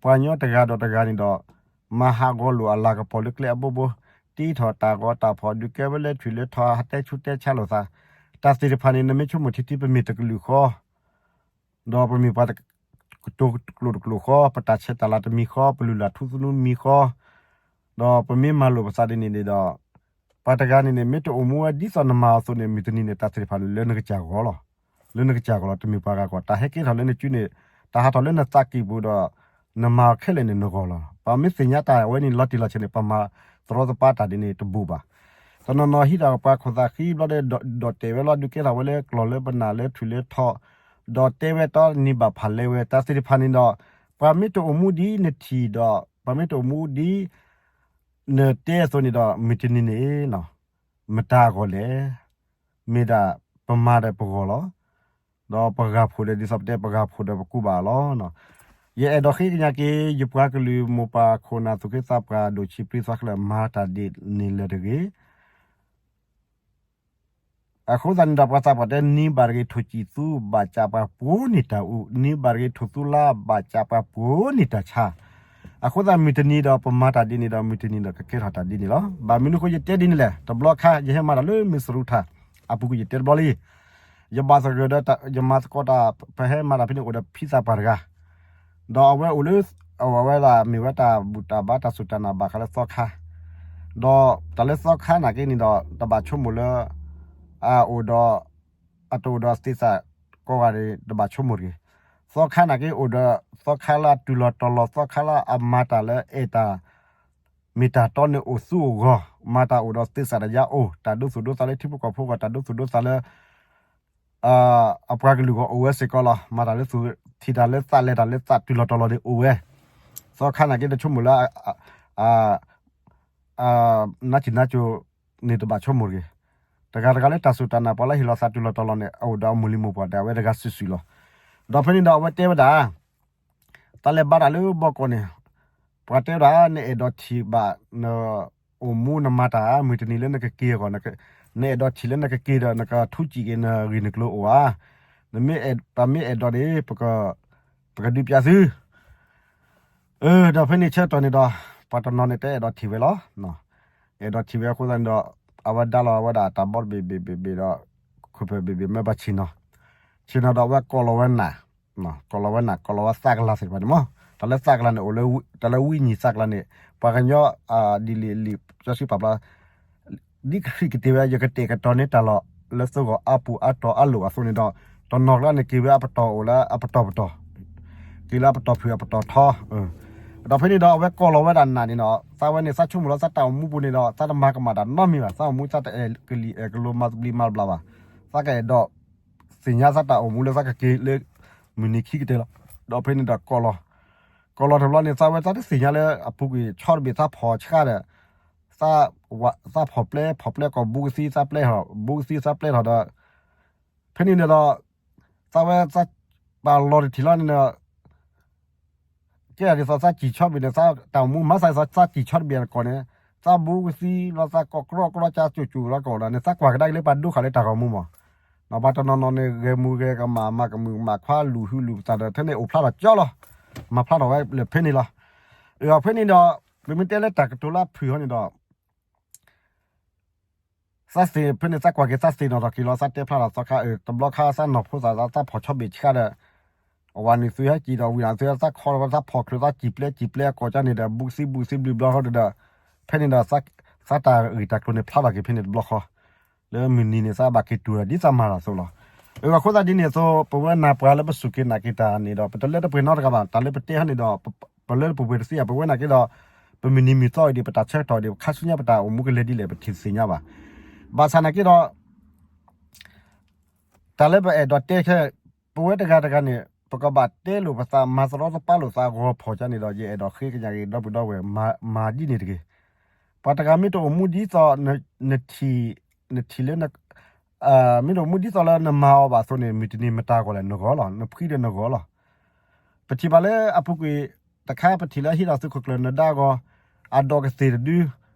ပှၤကညီတဂၤဒီးတဂၤန့ၣ်ဒီး မၤဟးဂီၤလိာ်အလၤကပီၤလၢကျဲအဘိဘိ, တ့ထီၣ်တၢ်ဂီၤတၢ်ဖီၣ် ဒုးကဲဝဲလၢထွံၣ်လၢထီ ဟးတဲဆူးတဲဆါလိာ်သး, တၢ်သ့ၣ်တဖၣ်န့ၣ် နမ့ၢ်ဆိကမိၣ်ထံထံ ပမ့ၢ်တကလုာ်ဃီ ဒီးပမ့ၢ်ပှၤတကတိၤတကျိာ်တကျိာ်ဃီ, ပတၢ်ဆဲးတၢ်လၤတမံၤဃီ, ပလုၢ်လၢ်ထူသနူမံၤဃီ, ဒီးပမ့ၢ်မၤလိာ်ပသးဒ်န့ၣ်န့ၣ်ဒီး ပှၤတဂၤန့ၣ်န့ၣ် မ့ၢ်တအိၣ်မူဝဲဒ်သိးနမၤအီၤအသိးန့ၣ် မုၢ်တနံၤန့ၣ် တၢ်သ့ၣ်တဖၣ်န့ၣ် လၢနကစၢ်ဂီၤလီၤ. လၢနကစၢ်ဂီၤလီၤ, တမ့ၢ်ပှၤဂၤဂီၢ်, တၢ်ဟဲကဲထီၣ်လၢနစုန့ၣ်, တၢ်ဟးထီၣ်လၢနသးကံၢ်ပူၤဒီး နမၤအီၤခဲလၢာ်န့ၣ်နဂီၢ်လီၤ. ပမ့ၢ်သ့ၣ်ညါတၢ်ဝဲန့ၣ် လီၤတံၢ်လီၤဆဲးန့ၣ် ပမၤသရီသပါတၢ်ဒ်န့ၣ်တဘူၣ်ဘၣ်. တနီၤနီၤဟံးဒီးပှၤခိၣ်သးဃံဘျီဒီး ဒိးတဲာ်ဝဲလီၤ, ဒုးကဲထီၣ်ဝဲလၢကျီၢ်လၢပနၢ်လၢထွံၣ်လၢထီ, ဒီးတဲဝဲတီနံၤဘၣ်ဖးလဲဝဲ တၢ်သ့ၣ်တဖၣ်န့ၣ်ဒီး ပှၤမ့ၢ်တအိၣ်မူဒ်နထံၣ်ဒီး ပှၤမ့ၢ်တအိၣ်မူဒ် နတဲအသိးန့ၣ်ဒီး မုၢ်တနံၤန့ၣ် မတၤအဂီၢ်လဲၣ်. မ့ၢ်ဒၣ်ပမၤဒီးပဂီၢ်လီၤ. ဒီးပဂၤဖိးဒီး ဒ်သိးပတဲ ပဂၤဖိးဒီးပကူဘၣ်လီၤ. ယအဲၣ်ဒိးဃ့ကညးက့ၤ ယပှၤကလုာ်မိၢ်ပၢ်ခိၣ်နၢ်သူၣ်က့သးပှၢ် ဒိၣ်ဆံးပြံသွါခဲလၢာ် မၤတၢ်ဒ်န့ၣ်လၢၤတဂ့ၤ. အဃိသတးန့ၣ်ဒီး ပှၤသးပှၢ်တဲ နံၤဘၣ်တဂ့ၤထိၣ်စံၣ်သူ ဘၣ်စးပှၤပှိၤန့ၢ်တၢ်အူ, နံၤဘၣ်တဂ့ၤထိၣ်သူလါ ဘၣ်စးပှၤပှိၤန့ၢ်တၢ်ဆါ. အဃိသတးမုၢ်တနံၤဒီး ပမၤတၢ်ဒ်န့ၣ်ဒီး မုၢ်တနံၤဒီးကကဲထီၣ်တၢ်ဒ်န့ၣ်လီၤ. ဘၣ်မနုၤဃိယတဲဒ်န့ၣ်လဲၣ်, တဘျီခါ ယဟဲမၤတၢ်လၢမ့ၢ်စရူးထၣ် အပူၤကွံာ်ယတဲတဘျီလံ. ယဘၣ်သဂၢၢ်ဒီး ယမၤသကိးတၢ် ပဟဲမၤတၢ်ဖဲန့ၣ် အိၣ်ဒီးဖံသးပှၢ်တဂၤ ဒီးအဝဲအိၣ်လၢ အဝဲဒၣ်မ့ၢ်ဝဲတၢ်ဘူၣ်တၢ်ဘါတၢ်စူၢ်တၢ်နာ်ဘၣ်ဃးလၢသီခါ, ဒီးတၢ်လၢသီခါနာ်က့န့ၣ်ဒီး တဘၣ်ဆိကမိၣ်လၢ အအိၣ်ဒီး အတအိၣ်ဒီးသ့ၣ်သၣ်ကိးဂၤန့ၣ် တဘၣ်ဆိကမိၣ်တဂ့ၤ. သီခါနာ်က့အိၣ်ဒီး သီခါလၢအတုၤလီၤတီၤလီၤ သီခါလၢအမၤတၢ်လၢအဲၣ်တၢ် မ့ၢ်တၢ်တီန့ၣ်အိၣ်သူအဂီၢ် မၤတၢ်အိၣ်ဒီးသ့ၣ်သၣ်တယါအိၣ် တၢ်ဒိသူၣ်ဒိသးလၢထံဖိကီၢ်ဖိအဂီၢ် တၢ်ဒိသူၣ်ဒိသးလၢ အပှၤကလုာ်ဂီၢ်အိၣ်ဝဲစ့ၢ်ကီးလီၤ. မၤတၢ်လၢသူၣ် ထံၣ်တၢ်လၢသးလဲၤတၢ်လၢသးတုၤလီၤတီၤလီၤန့ၣ်အိၣ်ဝဲ. သီခါနာ်က့တဆိကမိၣ်လၢ နါစံၣ်နါစိၤန့ၣ်တဘၣ်ဆိကမိၣ်တဂ့ၤ. တဂၤတဂၤလၢတၢ်စူၢ်တၢ်နာ်ပှၤလၢဟ့ၣ်လီၤသးတုၤလီၤတီၤလီၤန့ၣ် အအိၣ်ဒီးအမုၢ်လံၤမိၢ်ပှၢ်ဒၣ်ဝဲတဂၤစုာ်စုာ်လီၤ. ဒီးဖဲန့ၣ်ဒီးအဝဲတဲဝဲဒၣ် တၢ်လဲၤဘါတၢ်လၢဘီကီၢ်န့ၣ် ပှၤတဲဝဲဒၣ် နအဲၣ်ဒိးထံၣ်ဘၣ် နအိၣ်မူနမၤတၢ် မုၢ်တနံၤလၢနကက့ၤအဂီၢ် နအဲၣ်ဒိးထံၣ်လၢနကက့ၤဒီး နကထူးစံၣ်က့ၤနဂ့ၢ်နကျိၤအိၣ်ဧါ. နမ့ၢ်ပမ့ၢ်အဲၣ်ဒိးန့ၣ် ပကဒုးပျးသု ဒီးဖဲန့ၣ်ဆၢကတီၢ်န့ၣ်ဒီး ပှၤတနီၤန့ၣ်တအဲၣ်ဒိးထံၣ်ဝဲလီၤ. အဲၣ်ဒိးထံၣ်ဝဲအဃိသတးန့ၣ်ဒီး အဝဲဒါလီၤဝဲဒၣ်တၢ်ဘီတဘ့ၣ်ဘ့ၣ်ဘ့ၣ်ဘ့ၣ်ဒီး ခိၣ်ဖျၢၣ်ဘ့ၣ်ဘ့ၣ်မ့ၢ်ဘၣ်ဆ့ၣ်နီၤ, ဆ့ၣ်နီၤဒီးအဝဲကိးလီၤဝဲနၢ်, ကိးလီၤဝဲနၢ် ကိးလီၤဝဲသးကလၤသ့ၣ်တဖၣ်န့ၣ်မး, တၢ်လၢသးကလၤန့ၣ် အိၣ်လၢ တၢ်လၢဝံၣ်ညံၣ်သးကလၤန့ၣ် ပှၤကညီ ဒ်လံာ်လံာ်စီဆှံပာ်ဖျါ ဒ်ကဃံးကတ့ၢ်ဝဲ ယကတဲာ်ကတီၤန့ၢ်တၢ်လီၢ် လၢသဂီၢ်အါပူၤအါတီၤအါလိာ်အသိးန့ၣ်ဒီး တနီၤကျါန့ၣ်က့ၤဝဲအပတီၢ်အိၣ်လၢအပတီၢ်ပတီၢ်, က့ၤလၢအပတီၢ်ဖုၣ်အပတီၢ်ထီ, ဒီးဖဲန့ၣ်ဒီးအဝဲကိးလီၤဝဲဒၣ်နၢ်န့ၣ်ဒီး သးဝဲန့ၣ်သးဆိကမိၣ်လီၤသးတၢ်အိၣ်မူပူၤန့ၣ်ဒီး သးတမၤကမၣ်တၢ်နီတမံၤဘၣ်, သးအိၣ်မူသးတအဲၣ်ကလံၤအဲၣ်ကလိၤမၤသဘျံးမၤဘျးဘၣ်, သးကအဲၣ်ဒိး သ့ၣ်ညါသးတၢ်အိၣ်မူလၢသးကက့ၤလၢ မုၢ်နံၤခံကတၢၢ်လီၤ. ဒီးဖဲန့ၣ်ဒီးကိးလီၤ, ကိးလီၤတဘျီန့ၣ် သးဝဲသးတသ့ၣ်ညါလၢအပူၤကွံာ်ဆီတဘ့ၣ်သးဖီၣ်ဆှါဒီး သးဖီၣ်ပျဲ ဖီၣ်ပျဲကိးဘိကသံ သးပျဲထီၣ် ဘိကသံသးပျဲထီၣ်ဒီး ဖဲန့ၣ်န့ၣ်ဒီး သးဝဲသးပာ်လီၤတထံၣ်လီၤန့ၣ်ဒီး ကဲဒ်သိးသးစံၣ်ဆီတဘ့ၣ်န့ၣ် သးတၢ်အိၣ်မူမၤသးဒ်သိးသးစံၣ်ဆီတဘ့ၣ်အကီၢ်န့ၣ် သးဘိကသံဘျီသးကိးကြီကြီကၠါကၠိၣ်ကၠိၣ်လီၤကီးဒီးန့ၣ် သးကွၢ်ကဒါက့ၤလၢပှၤဒိခါလၢတၢ်ဂီၤမူမး, ပှၤတနီၤနီၤန့ၣ် ဂဲၤမူဂဲၤကမၣ် မၤကမုာ်မၤခွါ လူၤဟုလူၤသးဒီး ထဲန့ၣ်အိၣ်ဖျါထီၣ်ကၠီလီၤ, မၤဖျါထီၣ်ဝဲလၢဖဲန့ၣ်လီၤ. အဖဲန့ၣ်ဒီး ပမ့ၢ်တဲလၢတၢ်ကတိၤလၢအဖုၣ်ဟီန့ၣ်ဒီး သးသ့ၣ်ဖဲန့ၣ် သးကွၢ်က့ၤသးသ့ၣ်နီၣ်ထီၣ်က့ၤလီၤ သးတဲဖျါထီၣ်သီခါ တဘျီခါသးနီၢ်ဖိသၣ်သး သးဖီၣ်ဆီဘ့ၣ်ဆှါဒီး အဝၤန့ၣ်သုဟဲက့ၤဒီးဝံၤဒီး သုသးခီဒီးသးဖီၣ်ချၢသးစံၣ်ပျဲစံၣ်ပျဲအကိာ်ကန့ၣ်ဒီး ဘူးစံဘူးစံဘျုးဘျီဃီဒီး ဖဲန့ၣ်ဒီး သးတၢ်ဂ့ၢ်တၢ်ကျိၤန့ၣ်ဖျါထီၣ်က့ၤဖဲန့ၣ်တဘျီဃီ လၢမုၢ်နံၤန့ၣ် သးဘၣ်က့ၤတူၢ်တၢ်ဒ်သးမၤတၢ်အသိးလီၤ. အဃိသတးဒ်န့ၣ်အသိး ပဝဲနၢ်ပှၤလၢပစူၢ်က့ၤနာ်က့ၤတၢ်န့ၣ်ဒီး ပတလၢတပှဲၤနီတဂၤဘၣ်. တၢ်လၢပတဲဟီန့ၣ်ဒီး ပလၢတပှဲၤပှဲၤတသ့ဧါ. ပဝဲနာ်က့ဒီး ပမုၢ်နံၤမုၢ်သီအံၤဒီး ပတၢ်ဆၢကတီၢ်ဒီး ပခါဆူညါပတၢ်အိၣ်မူကလဲၤဒ်လဲၣ် ပထံၣ်တသ့ၣ်ညါဘၣ်. ဘၣ်ဆၣ်နာ်က့ဒီး တၢ်လၢပအဲၣ်ဒိးတဲခဲ ပဝဲတဂၤတဂၤန့ၣ် ပကဘၣ်တဲလိာ်ပသး မၤသရီသပၢလိာ်သးဂီၤဖီၣ်ကန့ၣ်ဒီး ယအဲၣ်ဒိးဃ့ကညးက့ၤဒီပုၢ်ဒီဝဲၢ် မၤဒ်န့ၣ်တဂ့ၤ. ပှၤတဂၤမ့ၢ်တအိၣ်မူဒ်သိး နထံၣ် နထံၣ်လၢ မ့ၢ်တအိၣ်မူဒ်သိးလၢနမၤအီၤဘၣ်အသိးန့ၣ် မုၢ်တနံၤမတၤအဂီၢ်လဲၣ် နဂီၢ်လီၤ. နဖှံဒီးနဂီၢ်လီၤ. ပထံၣ်ဘၣ်လၢအပူၤကွံာ်တခါ ပထံၣ်လၢဟံးထီၣ်သုးခိၣ်ကျၢၢ်နၢၤဒါအဂီၢ် အဒိးကသ့ၣ်တဒု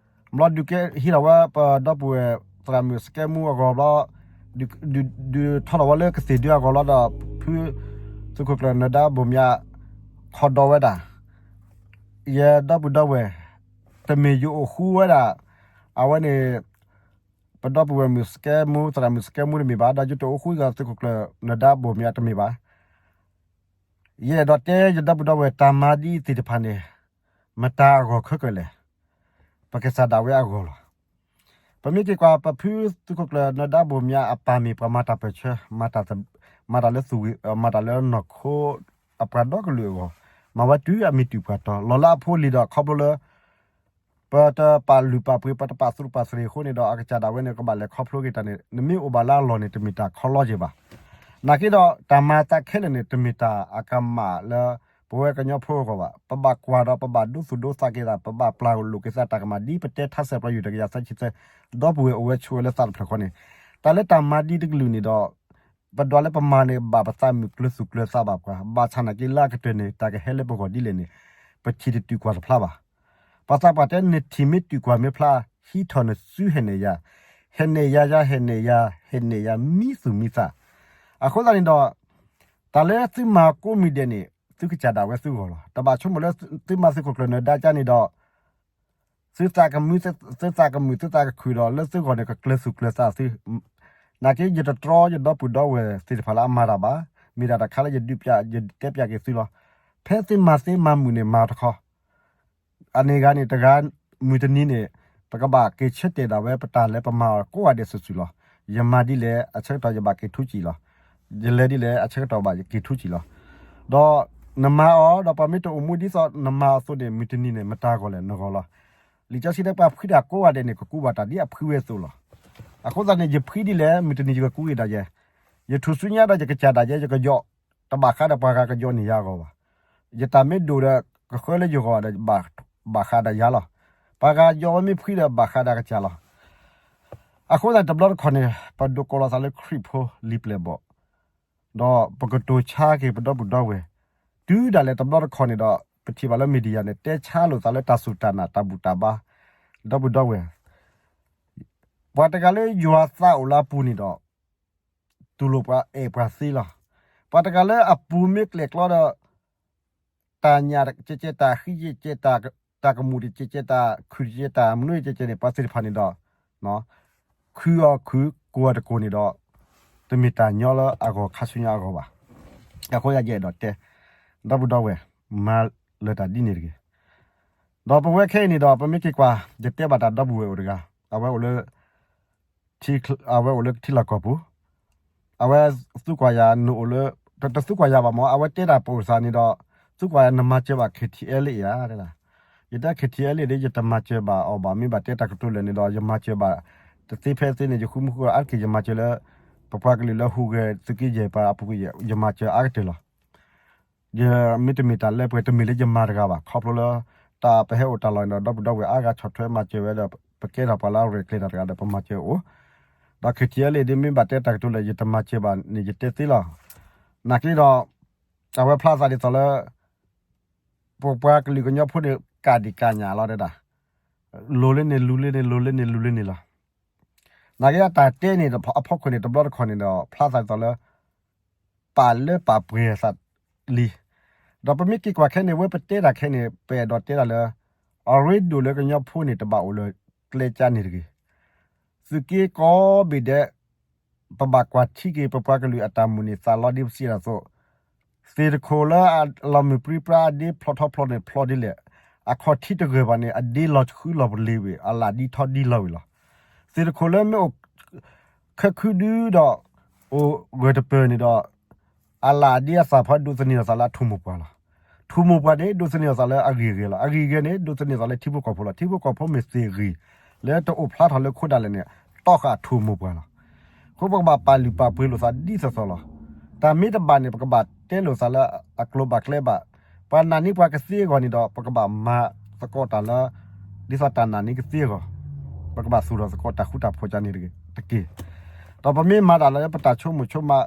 ဘျီဒုးကဲဟံးထီၣ်ဝဲပဒီပုၢ်ဝဲၢ်သရၣ်မုၣ်စကဲမူအဂီၢ်ဘျီ ဒုးထီထီၣ်ဝဲလၢကသ့ၣ်ဒုအဂီၢ်လီၤဒီး ဖု သုးခိၣ်ကျၢၢ်နၢၤဒါဘိၣ်မၠး ခီဒီးဝဲဒၣ် ယဒီပုၢ်ဒီဝဲၢ် တမ့ၢ်ယအိၣ်ဃူဝဲဒၣ် အဝဲန့ၣ် ပဒီပုၢ်ဝဲၢ်မုၣ်စကဲမူ သရၣ်မုၣ်စကဲမူတမ့ၢ်ဘၣ် ဒီးယတအိၣ်ဃူဒီးသုးခိၣ်ကျၢၢ်နၢၤဒါဘိၣ်မၠးတမ့ၢ်ဘၣ်. ယအဲၣ်ဒိးတဲယဒီပုၢ်ဒီဝဲၢ် တၢ်မၤဒ်အံၤသ့ၣ်တဖၣ်န့ၣ် မတၤအဂီၢ်ခဲကၢၢ်လဲၣ်. ပကစၢ်ဒၣ်ဝဲအဂီၢ်လီၤ. ပမ့ၢ်က့ၤကွၢ်ပဖုသုးခိၣ်ကျၢၢ်နၢၤဒါဘိၣ်မၠးအပၢ်မ့ၢ်ပှၤမၤတၢ်ပၢၢ်ဆၢ မၤတၢ်လၢသူၣ်ဂ့ၤ မၤတၢ်လၢနီၢ်ခိ အပှၤဒီကလုာ်အဂီၢ် မၤဝဲတုၤအမံၤတုၤပှၤတီၤ လီၤလၢအဖိလံၤဒီးခီဖျိလၢ ပတပာ်လုၢ်ပာ်ပှ့ၤ ပတပာ်သူၣ်ပာ်သးအဃိန့ၣ်ဒီး အကစၢ်ဒၣ်ဝဲန့ၣ် ကဘၣ်လဲၤခီဖျိက့ၤတၢ်န့ၣ် နမ့ၢ်အိၣ်ဘၣ်လၢအလီၢ်န့ၣ် တမ့ၢ်တၢ်ခီလီက့ၤဘၣ်. နာ်က့ဒီး တၢ်မၤသးခဲလၢာ်န့ၣ် တမ့ၢ်တၢ်အကမၣ်လၢ ပဝဲကညီဖိအဂီၢ်ဘၣ်. ပဘၣ်ကွၢ်ဒီးပဘၣ်ဒိသူၣ်ဒိသးက့ၤသး ပဘၣ်ပျၢ်လိာ်က့ၤသးတၢ်ကမၣ် ဒ်ပတဲထါစဲးပျီယူၢ်တကယၤသၢဆံသၢ ဒီပုၢ်ဝဲၢ်အိၣ်ဝဲဆိးဝဲလၢသးတဖျၢၣ်ဃီန့ၣ် တၢ်လၢတၢ်မၤဒ်တကလုာ်န့ၣ်ဒီး ပဒွးလၢပမၤန့ၣ် ဘၣ်ပသးမုာ်ကျၢၤသူၣ်ကျၢၤသးဘၣ်ပှၤ ဘၣ်ဆၣ်နာ်က့လၢအကတၢၢ်န့ၣ် တၢ်ကဟဲလၢပဂီၢ်ဒ်လဲၣ်န့ၣ် ပထံၣ်တတုၤကွၢ်တဖျါဘၣ်. ပှၤသးပှၢ်တဲ နထံၣ်မ့ၢ်တုၤကွၢ်မ့ၢ်ဖျါ ဟံးထီၣ်နစုဟဲနဲၣ်ယၤ, ဟဲနဲၣ်ယၤယၤ ဟဲနဲၣ်ယၤ ဟဲနဲၣ်ယၤ မံသူၣ်မံသး. အဃိသတးန့ၣ်ဒီး တၢ်လၢသုမၤကိးမံၤဒဲးန့ၣ် သုကစၢ်ဒၣ်ဝဲသုဂီၢ်လီၤ. တဘၣ်ဆိကမိၣ်လၢသုမၤသုးခိၣ်ကျၢၢ်နၢၤဒါကန့ၣ်ဒီး သုသးကမုာ် သုသးကမုာ် သုသးကခုၣ်ဒီး လၢသုဂီၢ်န့ၣ် ကကျၢၤသူၣ်ကျၢၤသးသု. နာ်က့ ယတတြီယဒီပုၢ်ဒီဝဲၢ်သ့ၣ်တဖၣ်လၢအမၤတၢ်ဘၣ်. မ့ၢ်ဒၣ်တၢ်တခါလၢယဒုးပျး ယတဲပျးက့ၤသုလီၤ. ဖဲသုမၤသ့မၤမုာ်န့ၣ် မၤတခီ အန့ၣ်ဂၤန့ၣ် တဂၤမုၢ်တနံၤန့ၣ် ပကဘၣ်က့ၤဆၢတဲာ်ဒၣ်ဝဲ ပတၢ်လၢပမၤအီၤကိးဂၤဒဲးစုာ်စုာ်လီၤ. ယမၤဒ်လဲၣ် အဆၢကတီၢ်ယဘၣ်က့ၤထူးကံၣ်လီၤ. ယလဲၤဒ်လဲၣ် အဆၢကတီၢ်ဘၣ်ယက့ၤထူးကံၣ်လီၤ. ဒီးနမၤအီၤဒီး ပှၤမ့ၢ်တအိၣ်မူဒ်သိးနမၤအသိးန့ၣ် မုၢ်တနံၤန့ၣ် မတၤအဂီၢ်လဲၣ် နဂီၢ်လီၤ. လံာ်စီဆှံတဲ ပှၤဖှံတၢ်ကိးဂၤဒဲးန့ၣ် ကကူးဘၣ်တၢ်ဒ်အဖှံဝဲအသိးလီၤ. အဃိသတးန့ၣ် ယဖှံဒ်လဲၣ် မုၢ်တနံၤယကကူးက့ၤဒၣ်ယဲ. ယထူၣ်စုညါဒီးယကစၢ်ဒၣ်ယဲ ယကယီၤ တဘၣ်ဃးဒီးပှၤဂၤကယီၤန့ၢ်ယၤအဂီၢ်ဘၣ်. ယတၢ်မ့ၢ်ဒိၣ်ဒီး ကဃၢလၢယဂီၢ်ဒီး ဘၣ်ဃးဒီးယၤလီၤ. ပှၤဂၤယီၤဝဲမ့ၢ်ဖှံဒီး ဘၣ်ဃးဒီးကစၢ်လီၤ. အဃိသတးတဘျီတခီၣ်န့ၣ် ပဒိးကိးလီၤသးလၢခရံာ်ဖိလံာ်ပျဲၢ်ဘီၣ် ဒီးပကတိၤဆါက့ၤပဒီပုၢ်ဒီဝဲၢ် တုၤဒၣ်လဲာ်တဘျီတခီၣ်န့ၣ်ဒီး ပထံၣ်ဘၣ်လၢ media န့ၣ် တဲဆါလိာ်သးလၢတၢ်စူၢ်တၢ်နာ်တၢ်ဘူၣ်တၢ်ဘါ ဒီပုၢ်ဒီဝဲၢ် ပှၤတဂၤလၢယွၤသးအိၣ်လၢအပူၤန့ၣ်ဒီး တူၢ်လိာ်ပှၤအဲၣ်ပှၤသ့လီၤ. ပှၤတဂၤလၢအပူၤမ့ၢ်ကျဲၣ်ကျီဒီး တၢ်ညၣ်တကဲကဲ တၢ်ဃံကဲကဲ တၢ်ကမူၣ်တကဲကဲ တၢ်ခုၣ်တကဲ တၢ်မနုၤတကဲကဲန့ၣ် ပှၤသ့ၣ်တဖၣ်န့ၣ်ဒီး ခုအီၤခု ကိၢ်အီၤတကိၢ်န့ၣ်ဒီး တမ့ၢ်တၢ်ညီလၢအဂီၢ်ခါဆူညါအဂီၢ်ဘၣ်. အဃိယအဲၣ်ဒိးတဲ ဒီပုၢ်ဒီဝဲၢ် မၤလၢတၢ်ဒ်န့ၣ်တဂ့ၤ. ဒီးပဝဲခဲအံၤန့ၣ်ဒီး ပမ့ၢ်က့ၤကွၢ် ယတဲဘၣ်တၢ်ဒီပုၢ်ဝဲၢ်အိၣ်တဂၤ အဝဲအိၣ်လၢ ထံ အဝဲအိၣ်လၢကထံလီၢ်ကီၢ်ပူၤ, အဝဲသူကွၢ်ယၤ နအိၣ်လၢ တ တသူကွၢ်ယၤဘၣ်မၢ် အဝဲတဲတၢ်ပအိၣ်သးန့ၣ်ဒီး သူကွၢ်ယၤ နမၤစၢၤဘၣ် KTLA ဧါ တဲဒၣ်. ယတဲ KTLA ဒီး ယတမၤစၢၤဘၣ်အီၤဘၣ် မ့ၢ်ဘၣ်တဲတၢ်ကတိၤလၢာ်န့ၣ်ဒီး ယမၤစၢၤဘၣ် တသ့ဖဲသ့န့ၣ် ယဃုမူဃုအါတက့ၢ် ယမၤစၢၤလၢ ပပှၤကလုာ်လၢဟူးဂဲၤသုးက့ယဲၢ်ပှၤအပူၤကွံာ် ယမၤစၢၤအါကတၢၢ်လီၤ. ယမ့ၢ်တမ့ၢ်တၢ်လၢပှဲၤ တမ့ၢ်လၢယမၤတဂၤဘၣ် ခီဖျိလၢ တၢ်ပဟဲအိၣ်တၢ်လီၢ်န့ၣ်ဒီး ဒီပုၢ်ဒီဝဲၢ်အါဂၤဆီၣ်ထွဲမၤစၢၤဝဲဒီး ပကဲထီၣ်ပှၤလၢအရဲၣ်ကျဲၤတၢ်တဂၤဒီး ပမၤစၢၤအိၣ်, ဒီး KTLA ဒ်မ့ၢ်ဘၣ်တဲတၢ်ကတိၤလၢာ် ယတမၤစၢၤဘၣ်န့ၣ် ယတဲသ့လီၤ. နာ်က့ဒီး အဝဲဖျါသးဒ်သိးလၢ ပပှၤကလုာ်ကညီဖိန့ၣ် ကးဒံးကးညၣ်လီၤတဲဒၣ်, လိၤလၢန့ၣ်လူၤလၢန့ၣ် လိၤလၢန့ၣ်လူၤလၢန့ၣ်လီၤ. နာ်က့အတၢ်တဲန့ၣ် အဖီခိၣ်န့ၣ် တဘျီတခီၣ်န့ၣ်ဒီး ဖျါသးဒ်သိးလၢ ပာ်လၢပာ်ပှဲၤသးလံ. ဒီးပမ့ၢ်က့ၤကွၢ်ခဲန့ၣ် ဝဲပတဲတၢ်ခဲန့ၣ် ပအဲၣ်ဒိးတဲတၢ်လၢ အရ့ဒိၣ်လၢကညီဖိန့ၣ် တဘၣ်အိၣ်လၢကျဲကါန့ၣ်တဂ့ၤ. သုးက့ကိးဘ့ၣ်ဒဲး ပဘၣ်ကွၢ်ထံက့ၤ ပပှၤကလုာ်အတၢ်မုၢ်န့ၣ် သးလီဒ်ပစံးတၢ်အသိး, သ့ၣ်တခိၣ်လၢအလီၤမုၢ်ပြံပြါ အဒ့ဖျိးထီၣ်ဖျိးန့ၣ် ဖျိးဒ်လဲၣ်, အခီၣ်ထံးတဂၢၢ်ဘၣ်န့ၣ် အဒ့လီၤဃုလီၤပလ့ၤဝံၤ အလၣ်ဒ်ထီၣ်ဒ်လီၤဝံၤလီၤ. သ့ၣ်တခိၣ်လၢမ့ၢ်အိၣ် ခဲခုဒုဒီး အိၣ်ဂၢၢ်တပၢၢ်န့ၣ်ဒီး အလၣ်အဒ့အသၣ်ဖီဒိးသန့ၤအသးလၢအထူၣ်မိၢ်ပှၢ်လီၤ. ထူၣ်မိၢ်ပှၢ်န့ၣ် ဒိးသန့ၤအသးလၢအဂ့ၢ်ဂဲၤလီၤ. အဂ့ၢ်ဂဲၤန့ၣ် ဒိးသန့ၤအသးလၢထံဖိကီၢ်ဖိလီၤ. ထံဖိကီၢ်ဖိမ့ၢ်သ့ၣ်ဂ့ၤ လၢတအိၣ်ဖျါထီၣ်လၢခိဒၣ်လဲာ်န့ၣ် တီဃာ်ထူၣ်မိၢ်ပှၢ်လီၤ. အဃိပကဘၣ်ပာ်လုၢ်ပာ်ပှ့ၤလိာ်သးဒ်သိးသိးလီၤ. တၢ်မ့ၢ်တဘၣ်န့ၣ် ပကဘၣ်တဲလိာ်သးလၢအကျိၤဘၣ်ကျဲဘၣ်. ပှၤနာ်န့ၢ်ပှၤကသ့အဂီၢ်န့ၣ်ဒီး ပကဘၣ်မၤသကိးတၢ်လၢ ဒ်သိးတၢ်နာ်န့ၢ်ကသ့အဂီၢ်, ပကဘၣ်သူၣ်ထီၣ်သကိးတၢ်ဃူတၢ်ဖိးကန့ၣ်တက့ၢ်. ဒီးပမ့ၢ်မၤတၢ်လၢပတၢ်ဆိကမိၣ်ဆိကမး,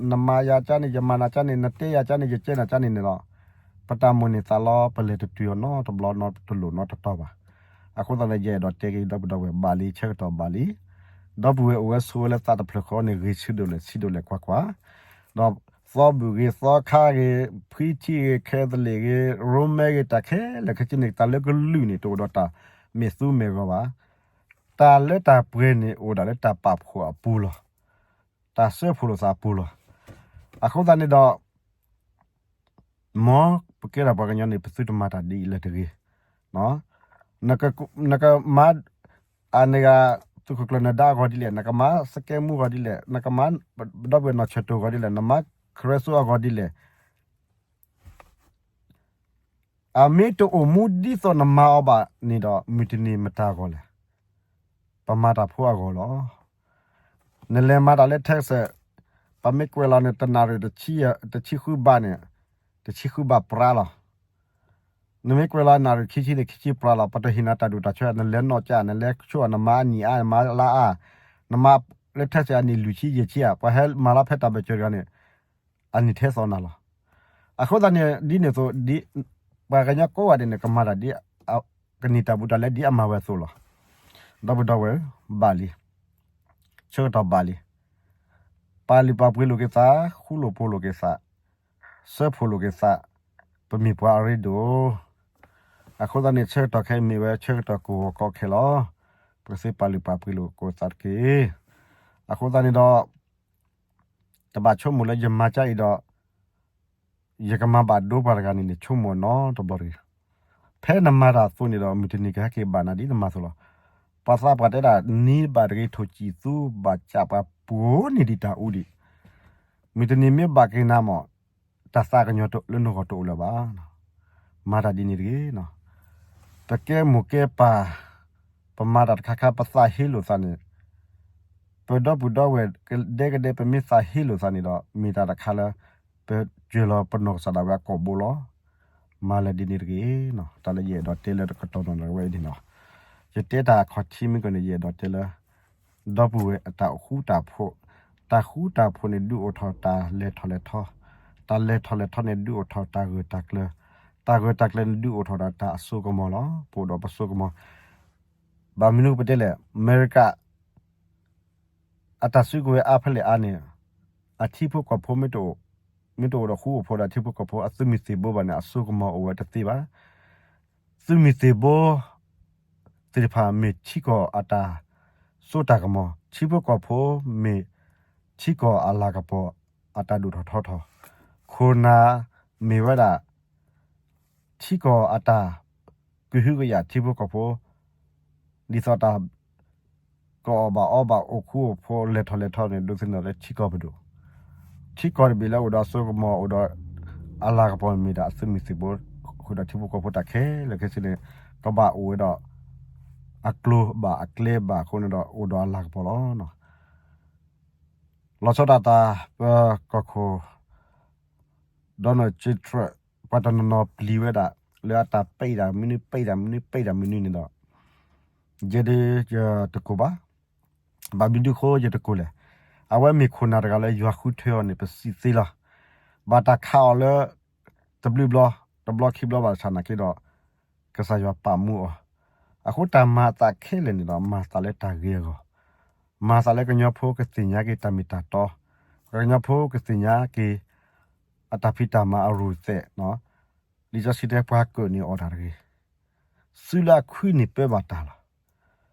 နမၤယၤကန့ၣ် ယမၤနၤကန့ၣ် နတဲယၤကန့ၣ် ယတဲနၤကန့ၣ်န့ၣ်ဒီး ပတၢ်မိၣ်န့ၢ်သးလီ ပလဲၤတတုၤအီၤနီတဘျီနီတလိၣ်နီတတီၤဘၣ်. အဃိသတးန့ၣ် ယအဲၣ်ဒိးတဲက့ၤ ဒီပုၢ်ဒီဝဲၢ်ဘၣ်လံ ဆၢကတီၢ်ဘၣ်လံ. ဒီပုၢ်ဝဲၢ်အိၣ်ဝဲဆိးဝဲလၢသးတဖျၢၣ်ဃီန့ၣ် ဂ့ၤဆံးဒိၣ်လဲၣ်ဆံးဒိၣ်လဲၣ်ကွၢ်ကွၢ်, ဒီးသီဘူၣ်ဂ့ၤ သီခါဂ့ၤ ဖှံထံဂ့ၤ ခဲသလံၣ်ဂ့ၤ ရိမဲဂ့ၤ တၢ်ခဲလၢာ်ခဲဆ့န့ၣ် တၢ်လၢကလုာ်န့ၣ် တအိၣ်ဒီးတၢ်မဲာ်သူမဲာ်ဂီၤဘၣ်. တၢ်လၢတၢ်ပှဲၤန့ၣ် အိၣ်ဒၣ်လၢတၢ်ပာ်ဖှိၣ်အပူၤလီၤ. တၢ်စၢဖှိၣ်လိာ်သးအပူၤလီၤ. အဃိသတးန့ၣ်ဒီး မ်ပကဲထီၣ်ပှၤကညီန့ၣ် ပသုတမၤတၢ်ဒ်အံၤလၢၤတဂ့ၤ. နကမၤ အန့ၣ်ဂၤ သုးခိၣ်ကျၢၢ်နၢၤဒါအဂီၢ်ဒ်လဲၣ်, နကမၤစကဲမူအဂီၢ်ဒ်လဲၣ်, နကမၤ ဒီပုၢ်ဝဲၢ်နီၢ်ဆၢၣ်တိၢ်အဂီၢ်ဒ်လဲၣ်, နမၤခရဲစိအဂီၢ်ဒ်လဲၣ်, အမ့ၢ်တအိၣ်မူဒ်သိးနမၤအီၤဘၣ်န့ၣ်ဒီး မုၢ်တနံၤမတၤအဂီၢ်လဲၣ်. ပမၤတၢ်ဖိအဂီၢ်လီၤ. နလဲၤမၤတၢ်လၢ Texas, ပမ့ၢ်ကွဲးလီၤန့ၣ် တနၣ်ရံၣ်တဆံဃုဘးန့ၣ်, တဆံဃုဘးပြးလီၤ. နမ့ၢ်ကွဲးလီၤနၣ်ရံၣ်ခံဆံန့ၣ် ခံဆံပြးလီၤ. ပတဟ့ၣ်နၤတၢ်ဒိၣ်တၢ်ဆၢ, နလဲၤနီၢ်ကၠး, နလဲၤဆိၣ်, နမၤအနံၣ်အါ, နမၤလါအါ, နမၤလၢ Texas အနံၣ်လွံၢ်ဆံယဲၢ်ဆံဧါ, ပှၤဟဲမၤလီၤဖဲတၢ်ဘၢၣ်စၢၤတဂၤန့ၣ် အနံၣ်ထဲသိးနၤလီၤ. အဃိသတးန့ၣ် ဒ်န့ၣ်အသိး ပှၤကညီကိးဂၤဒဲးန့ၣ် ကမၤတၢ်ဒ် ကန့ၢ်တၢ်ဘူးတၢ်လဲဒ်အမၤဝဲအသိးလီၤ. ဒီပုၢ်ဒီဝဲၢ်ဘၣ်လံ, ဆၢကတီၢ်ဘၣ်လံ. ပာ်လုၢ်ပာ်ပှ့ၤလိာ်က့ၤသး, ဃူလိာ်ဖိးလိာ်က့ၤသး, စၢဖှိၣ်လိာ်က့ၤသး, ပမ့ၢ်ပှၤအရ့ဒိၣ်. အဃိသတးန့ၣ် ဆၢကတီၢ်ခဲအံၤမ့ၢ်ဝဲဆၢကတီၢ်ကဝီၤကီခဲလီၤ. ပကသ့ပာ်လုၢ်ပာ်ပှ့ၤလိာ်က့ၤသးတက့ၢ်. အဃိသတးန့ၣ်ဒီး တဘၣ်ဆိကမိၣ်လၢယမၤကၢ်အံၤဒီး ယကမၤဘၣ်ဒိပှၤတဂၤန့ၣ်န့ၣ် ဆိကမိၣ်နီတဘျီတဂ့ၤ. ဖဲနမၤတၢ်အသိးန့ၣ်ဒီး မုၢ်တနံၤကဟဲက့ၤဘၣ်နၤဒ်နမၤအသိးလီၤ. ပှၤသးပှၢ်တဲဒၣ် နံၤဘၣ်တဂ့ၤ ထိၣ်စံၣ်သူ ဘၣ်စၢ်ပှၤပှိၤန့ၢ်ဒံးတၢ်အူဒံး. မုၢ်တနံၤမ့ၢ်ဘၣ်က့ၤနၤမး တၢ်သးကညီၤလၢနဂီၢ်တအိၣ်လၢၤဘၣ်. မၤတၢ်ဒ်န့ၣ်တဂ့ၤ. ပကဲမိၢ်ကဲပၢ် ပမၤတၢ်တခါခါ ပသးဟ့လိာ်သးန့ၣ် ပဒီပုၢ်ဒီဝဲၢ်ကဒဲကဒဲ ပမ့ၢ်သးဟ့လိာ်သးန့ၣ်ဒီး မ့ၢ်တၢ်တခါလၢ ပစၢၤလီၤပနီၢ်ကစၢ်ဒၣ်ဝဲအကိာ်ဘိလီၤ. မၤလၢဒ်န့ၣ်တဂ့ၤ. တၢ်လၢယအဲၣ်ဒိးတဲလၢတကတီၢ်နီၢ်နီၢ်ဝဲအံၤန့ၣ်လီၤ. ယတဲတၢ်အခီၣ်ထံးမ့ၢ်ကီးန့ၣ် ယအဲၣ်ဒိးတဲလၢ ဒီပုၢ်ဝဲၢ်အတၢ်ဃူတၢ်ဖိး, တၢ်ဃူတၢ်ဖိးန့ၣ် ဒုးအိၣ်ထီၣ်တၢ်လဲၤထီၣ်လဲၤထီ, တၢ်လဲၤထီၣ်လဲၤထီန့ၣ် ဒုးအိၣ်ထီၣ်တၢ်ဂၢၢ်တၢ်ကျၢၤ, တၢ်ဂၢၢ်တၢ်ကျၢၤန့ၣ် ဒုးအိၣ်ထီၣ်ဒီးတၢ်အစိကမီၤလီၤ. ပအိၣ်ဒီးပစိကမီၤ ဘၣ်မနုၤပတဲလဲၣ်, အမဲရကၤ အတၢ်စုကဝဲၤအါဖဲလဲၣ်အါန့ၣ် အထံဖိကီၢ်ဖိမ့ၢ်တအိၣ်, မ့ၢ်တအိၣ်ဒီးဃူအိၣ်ဖိးဒီးထံဖိကီၢ်ဖိ အသုးမုၢ်သံၣ်ဘိဘၣ်န့ၣ် အစိကမီၤအိၣ်ဝဲတသ့ဘၣ်. သုးမုၢ်သံၣ်ဘိသ့ၣ်တဖၣ်မ့ၢ်ထံကီၢ်အတၢ်စိတၢ်ကမီၤ, ထံဖိကီၢ်ဖိမ့ၢ်ထံကီၢ်အလၤကပီၤအတၢ်ဒိၣ်ထီၣ်ထီထီၣ်, ခိၣ်နၢ်မ့ၢ်ဝဲဒၣ် ထံကီၢ်အတၢ်ကဟုကယာ်ထံဖိကီၢ်ဖိ, ဒ်သိးတၢ်ကအီၣ်ဘၣ်အီဘၣ်အိၣ်ဃူအိၣ်ဖိးလဲၤထီၣ်လဲၤထီန့ၣ် ဒိးသန့ၤလၢထံကီၢ်ပဒိၣ်, ထံကီၢ်တဘ့ၣ်လၢအိၣ်ဒီးအစိကမီၤ အိၣ်ဒီးအလၤကပီၤမ့ၢ်ဒၣ်အသုးမုၢ်သံၣ်ဘိ, ဃုာ်ဒီးထံဖိကီၢ်ဖိတၢ်ခဲလၢာ်ခဲဆ့န့ၣ် ကဘၣ်အိၣ်ဝဲဒီး အကျိၤဘၣ်အကျဲဘၣ်အဃိန့ၣ်ဒီး အိၣ်ဒီးအလၤကပီၤလီၤ. လီၤဆီဒၣ်တၢ် ပကီၢ်ခိၣ် Donald J Trump ပှၤတနီၤနီၤပျံၤဝဲဒၣ် လၢအတၢ်ပဲာ်တၢ်မနုၤ ပဲာ်တၢ်မနုၤ ပဲာ်တၢ်မနုၤန့ၣ်ဒီး ယဲဒၣ်ယတကိၢ်ဘၣ်. ဘၣ်မနုၤဃိယတကိၢ်လဲၣ်. အဝဲမ့ၢ်ခိၣ်နၢ်တဂၤလၢယွၤဃုထၢအီၤန့ၣ် ပစံးသ့လီၤ. ဘၣ်တၢ်ခးအီၤလၢ တဘျုးဘျီ တဘျီခံဘျီဘၣ်ဆၣ်နာ်က့ဒီး ကစၢ်ယွၤပာ်မူအီၤ. အဃိတၢ်မၤအသးခဲလၢာ်န့ၣ်ဒီး မၤသးလၢတၢ်ဂ့ၤအဂီၢ်, မၤသးလၢကညီဖိကသ့ၣ်ညါက့ၤတၢ်မ့ၢ်တၢ်တီ, ကညီဖိကသ့ၣ်ညါက့ၤ အတၢ်ဖံးတၢ်မၤအရူၢ်သဲး, လံာ်စီဆှံတဲပှၤကၢၣ်န့ၣ်အီၣ်တၢ်တဂ့ၤ, စုလၢအခွံန့ၣ်ပၢဘၣ်တၢ်လီၤ.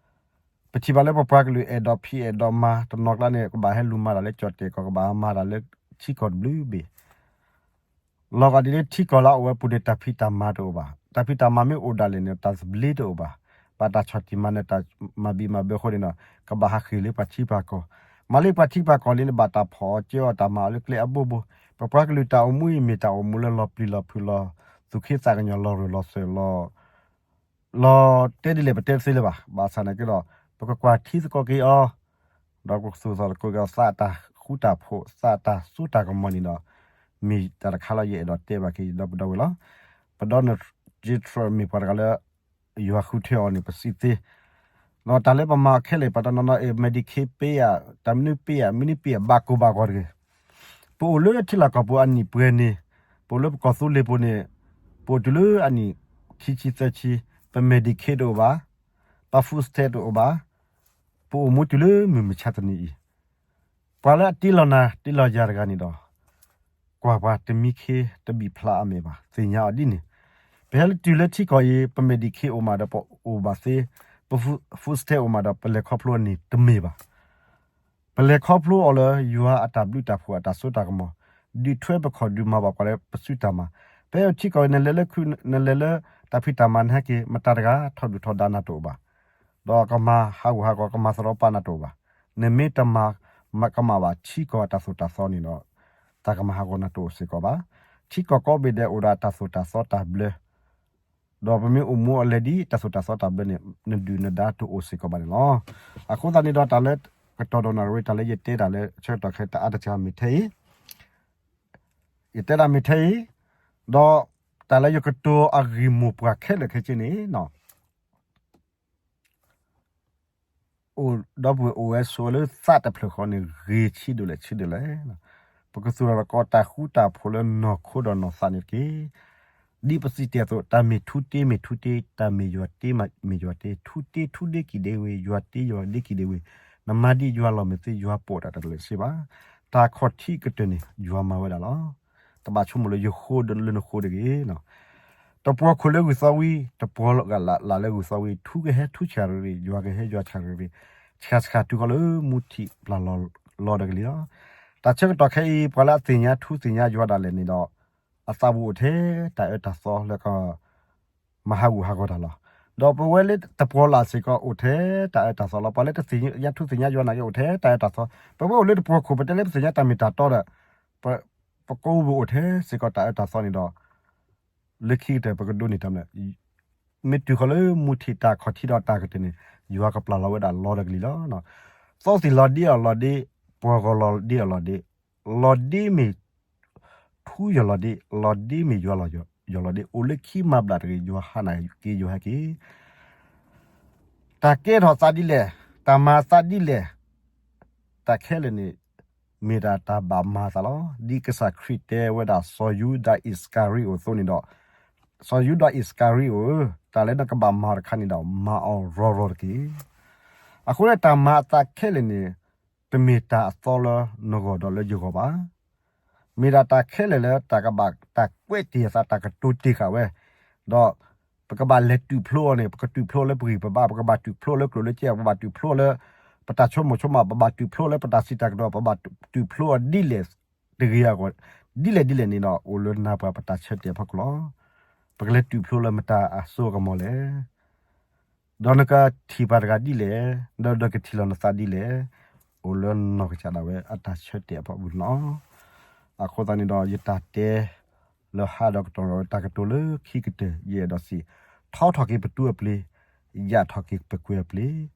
ပထံၣ်ဘၣ်လၢပပှၤကလုာ်အဲၣ်ဒိးဖံးအဲၣ်ဒိးမၤ တနီၤကျါန့ၣ် ကဘၣ်ဟဲလူၤမၤတၢ်လၢကၠီၣ်တဲာ်ကီၢ် ကဘၣ်မၤတၢ်လၢထံကီၢ်တဘျုးဘ့ၣ် လီၤဂာ်ဒ်လၢထံကီၢ်လၢအအိၣ်ဝဲပူၤန့ၣ် တၢ်ဖံးတၢ်မၤတအိၣ်ဘၣ်. တၢ်ဖံးတၢ်မၤမ့ၢ်အိၣ်ဒၣ်လဲာ်န့ၣ် တၢ်သဘျ့တအိၣ်ဘၣ်. ဘၣ်တၢ်ဆီၣ်တံၢ်မၤနၢၤ တၢ်မၤဘံးမၤဘၢအဃိန့ၣ်ဒီး ကဘၣ်ဟးဃ့ၢ်လၢပှၤထံပှၤကီၢ်, မၤလၢပှၤထံပှၤကီၢ်လံန့ၣ် ဘၣ်တၢ်ဖီၣ်အီၤကၢအီၤတၢ်မၤအီၤလၢကျဲအဘိဘိ. ပပှၤကလုာ်တၢ်အိၣ်မူအံၤမ့ၢ်တၢ်အိၣ်မူလၢလီၤပျံၤလီၤဖုးလီၤ သူၣ်ခ့သးကညီၤလီၤရၢၢ်လီၤစၢၤလီၤ လီၤတဲဒ်လဲၣ်ပတဲတသ့လၢၤဘၣ်. ဘၣ်ဆၣ်နာ်က့ဒီး ပကကွၢ်ထံသကိးက့ၤအီၤ, ဒီးပကသူၣ်ထီၣ်သကိးက့ၤအီၤ သးတၢ်ဃူတၢ်ဖိး သးတၢ်စိတၢ်ကမီၤန့ၣ်ဒီး မ့ၢ်တၢ်တခါလၢယအဲၣ်ဒိးတဲဘၣ်က့ၤ ဒီပုၢ်ဒီဝဲၢ်လီၤ. ပဒီနၢၣ် J Trump မ့ၢ်ပှၤတဂၤလၢ ယွၤဃုထၢအီၤန့ၣ် ပစံးသ့ ဒီးတၢ်လၢပမၤအီၤခဲလၢာ် ပှၤတနီၤနီၤ Medicaid ပ့ဧါ, တၢ်မနုၤပ့ဧါ, မနုၤပ့ဧါ, ဘၣ်ကိၢ်ဘၣ်ဂီၤတဂ့ၤ. ပအိၣ်လၢထံလီၢ်ကီၢ်ပူၤအနံၣ်ပှဲၤန့ၣ်, ပအိၣ်လၢပကီၢ်သူလ့ၤပူၤန့ၣ်, ပအိၣ်တုၤလၢအနံၣ်ခံဆံသၢဆံ, ပ Medicaid တအိၣ်ဘၣ်, ပ food stamp တအိၣ်ဘၣ်, ပအိၣ်မူတုၤလၢမုၢ်မဆါတနံၤအံၤ ပှၤလၢအတ့လီၤနၤတ့လီၤယၤတဂၤန့ၣ်ဒီး ကွၢ်ပှၤတမံခ့တဘံၣ်ဖျါအမဲာ်ဘၣ်, သ့ၣ်ညါအီၤဒ်န့ၣ်. ပဟဲလၢတုၤလၢထံကီၢ်အံၤ ပ Medicaid အိၣ်မးဒီးပအိၣ်ဘၣ်သ့, ပ food stamp အိၣ်မးဒီးပလဲၤခီဖျိန့ၣ်တမ့ၢ်ဘၣ်. ပလဲၤခီဖျိအီၤလၢယွၤအတၢ်ဘျုးတၢ်ဖှိၣ်အတၢ်စိတၢ်ကမီၤ, ဒုးထွဲပခီၣ်ဒုးမၤဘၣ်ပှၤလၢပစုတၢ်မၤ. ဖဲထံကီၢ်အံၤ နလဲၤလၢခု, နလဲၤလၢတၢ်ဖံးတၢ်မၤ နဟဲက့ၤ မတၤတဂၤထီၣ်ဒုၣ်ထီၣ်ဒါနၤတအိၣ်ဘၣ်, ဒီးကမၤဟးဂူာ်ဟးဂီၤ ကမၤသရီပာ်နၤတအိၣ်ဘၣ်. နမ့ၢ်တမၤကမၣ်ဘၣ်ထံကီၢ်အတၢ်သိၣ်တၢ်သီန့ၣ်ဒီး တၢ်ကမၤဟးဂီၤနၤတအိၣ်စ့ၢ်ကီးဘၣ်. ထံကီၢ်ကိးဘ့ၣ်ဒဲးအိၣ်ဒီးအတၢ်သိၣ်တၢ်သီတၢ်ဘျၢ ဒီးပမ့ၢ်အိၣ်မူအီၤလဲၤဒ်တၢ်သိၣ်တၢ်သီတၢ်ဘျၢန့ၣ် နဒုၣ်နဒါတအိၣ်စ့ၢ်ကီးဘၣ်န့ၣ်လီၤ. အဃိသတးန့ၣ်ဒီး တၢ်လၢကတီၢ်ဒီးနၣ်ရံၣ်ဝဲ တၢ်လၢယတဲတၢ်လၢဆၢကတီၢ်ခဲအံၤ တၢ်အါတစှၤမ့ၢ်ထဲအံၤ, ယတဲဒၣ်မ့ၢ်ထဲအံၤ, ဒီးတၢ်လၢယကတိၤအဂ့ၢ်မိၢ်ပှၢ်ခဲလၢာ်ခဲဆ့န့ၣ် အိၣ်ဒီပုၢ်ဝဲၢ်အိၣ်ဝဲဆိးဝဲလၢသးတဖျၢၣ်ဃီန့ၣ် ဂ့ၤဆံးဒိၣ်လဲၣ်ဆံးဒိၣ်လဲၣ်. ပကသူၣ်ထီၣ်သကိးတၢ်ဃူတၢ်ဖိးလၢနီၢ်ခိဒီးနီၢ်သးန့ၣ်တက့ၢ်. ဒ်ပစံးတ့ၢ်အသိး တၢ်မ့ၢ်ထူတ့မ့ၢ်ထူတ့, တၢ်မ့ၢ်ယွၤတ့မ့ၢ်ယွၤတ့, ထူတ့ထူဒ့ကံၣ်ဒ့ဝ့ၤ, ယွၤတ့ယွၤဒ့ကံၣ်ဒ့ဝ့ၤ, နမၤဒ်ယွၤလီၤမ့ၢ်သ့ ယွၤပိာ်တၢ်တလၢာ်စ့ဘၣ်. တၢ်ခီၣ်ထံးကတၢၢ်န့ၣ် ယွၤမၤဝဲဒၣ်လီၤ. တဘၣ်ဆိကမိၣ်လၢယဃိလၢနဃိတဂ့ၤ. တပှီၤခိၣ်လၢဂုၢ်သီဝံၤ, တပှီၤလၢ်လၢဂုၢ်သီဝံၤ, ထူကဟဲထူဆၣ်ရ့ၣ်ရ့ၣ်, ယွၤကဟဲယွၤဆၣ်ရ့ၣ်ရ့ၣ်, ဆှၣ်ဆှၣ်တုၤဃီလၢမူထံၣ်ပျၢ်လီၤလီၤတကလံၤလီၤ. တၢ်ဆၢကတီၢ်ခဲအံၤ ပှၤလၢအသ့ၣ်ညါထူသ့ၣ်ညါယွၤဒၣ်လဲာ်န့ၣ်ဒီး အသးပူၤအိၣ်ထဲတၢ်အၢတၢ်သီလၢက မၤဟးဂူာ်ဟးဂီၤတၢ်လီၤ. ဒီးပဝဲလၢတပှီၤလၢ်စ့ၢ်ကီးအိၣ်ထဲတၢ်အၢတၢ်သီလီၤ. ပှၤလၢတသ့ၣ်ညါထူသ့ၣ်ညါယွၤနာ်က့ အိၣ်ထဲတၢ်အၢတၢ်သီ. ပဝဲအိၣ်လၢတပှီၤခိၣ် ပတဲလၢပသ့ၣ်ညါတၢ်မ့ၢ်တၢ်တီဒီး ပကိးပူၤအိၣ်ထဲစ့ၢ်ကီးတၢ်အၢတၢ်သီန့ၣ်ဒီး လၢခံကတၢၢ်ပကဒိးန့ၢ်တၢ်မနုၤလဲၣ်. မ့ၢ်တုၤဃီလၢမူထံၣ်တၢ်ခီၣ်ထံးဒီးတၢ်ကတၢၢ်န့ၣ် ယွၤကပျၢ်လီၤဝဲဒၣ်လီၤတကလံၤလီၤ. သီသံၣ်လီၤဒ့အီၤလီၤဒ့, ပှီၤဂီၤလီၤဒ့အီၤလီၤဒ့, လီၤဒ့မ့ၢ် ထူယီၢ်လီၤဒ့, လီၤဒ့မ့ၢ်ယွၤလီၤယီၢ်လီၤဒ့, အိၣ်လၢခံမၤဘျၣ်တဂ့ၤ, ယွၤဟးနာ်က့ ယွၤဟဲက့ၤ. တၢ်ကဲထီၣ်သးဒ်လဲၣ်, တၢ်မၤသးဒ်လဲၣ်, တၢ်ခဲလၢာ်န့ၣ် မ့ၢ်ဒၣ်တၢ်ဘၣ်မၤသးလီၤ. ဒ်ကစၢ်ခရံာ်တဲဝဲဒၣ် စီၤယူဒၤအံၣ်စကၤရံအိၣ်အသိးန့ၣ်ဒီး, စီၤယူဒၤအံၣ်စကၤရံအိၣ်ဧၢ, တၢ်လၢနကဘၣ်မၤအီၤတခါန့ၣ်ဒီး မၤအီၤရီၤရီၤတက့ၢ်. အဃိန့ၣ် တၢ်မၤအသးခဲလၢာ်န့ၣ် တမ့ၢ်တၢ်အသီလၢနဂီၢ်ဒီးလၢယဂီၢ်ဘၣ်. မ့ၢ်ဒၣ်တၢ်ခဲလၢာ်လၢတၢ်ကဘၣ်တၢ်ကွဲးတ့ၢ်အသး တၢ်ကတိၤတ့ၢ်ဃာ်ဝဲ, ဒီးပကဘၣ်လဲၤတုၤဖျိအီၤန့ၣ် ပကတုၤဖျိလၢပဂံၢ်ပဘါ, ပကဘၣ်တုၤဖျိလၢကျိၣ်လၢစ့, ပကဘၣ်တုၤဖျိလၢ ပတၢ်ဆိကမိၣ်ဆိကမး, ပဘၣ်တုၤဖျိလၢပတၢ်စံးတၢ်ကတိၤ, ပဘၣ်တုၤဖျိအီၤဒ်လဲၣ်တဂ့ၤအဂီၢ်, ဒ်လဲၣ်ဒ်လဲၣ်န့ၣ်ဒီး အိၣ်လၢနၤပှၤပတၢ်ဆၢတဲာ်အဖီခိၣ်လီၤ. ပကလဲၤတုၤဖျိလၢမတၤအစိအကမီၤလဲၣ်. ဒီးနကထံၣ်ပှၤတဂၤဒ်လဲၣ်, ဒီးနကထံၣ်လီၤနသးဒ်လဲၣ်, အိၣ်လၢနီၢ်ကစၢ်ဒၣ်ဝဲအတၢ်ဆၢတဲာ်အဖီခိၣ်န့ၣ်လီၤ. အဃိသတးန့ၣ်ဒီး ယတၢ်တဲ လၢဟါဒီးကတီၢ်ဒီးတၢ်ကတိၤလၢခံကတၢၢ် ယအဲၣ်ဒိးစံး, ထီထီၣ်က့ၤပတူအပျ့ၤ, ယၣ်ထီၣ်က့ၤပကွဲၤအပျ့ၤ,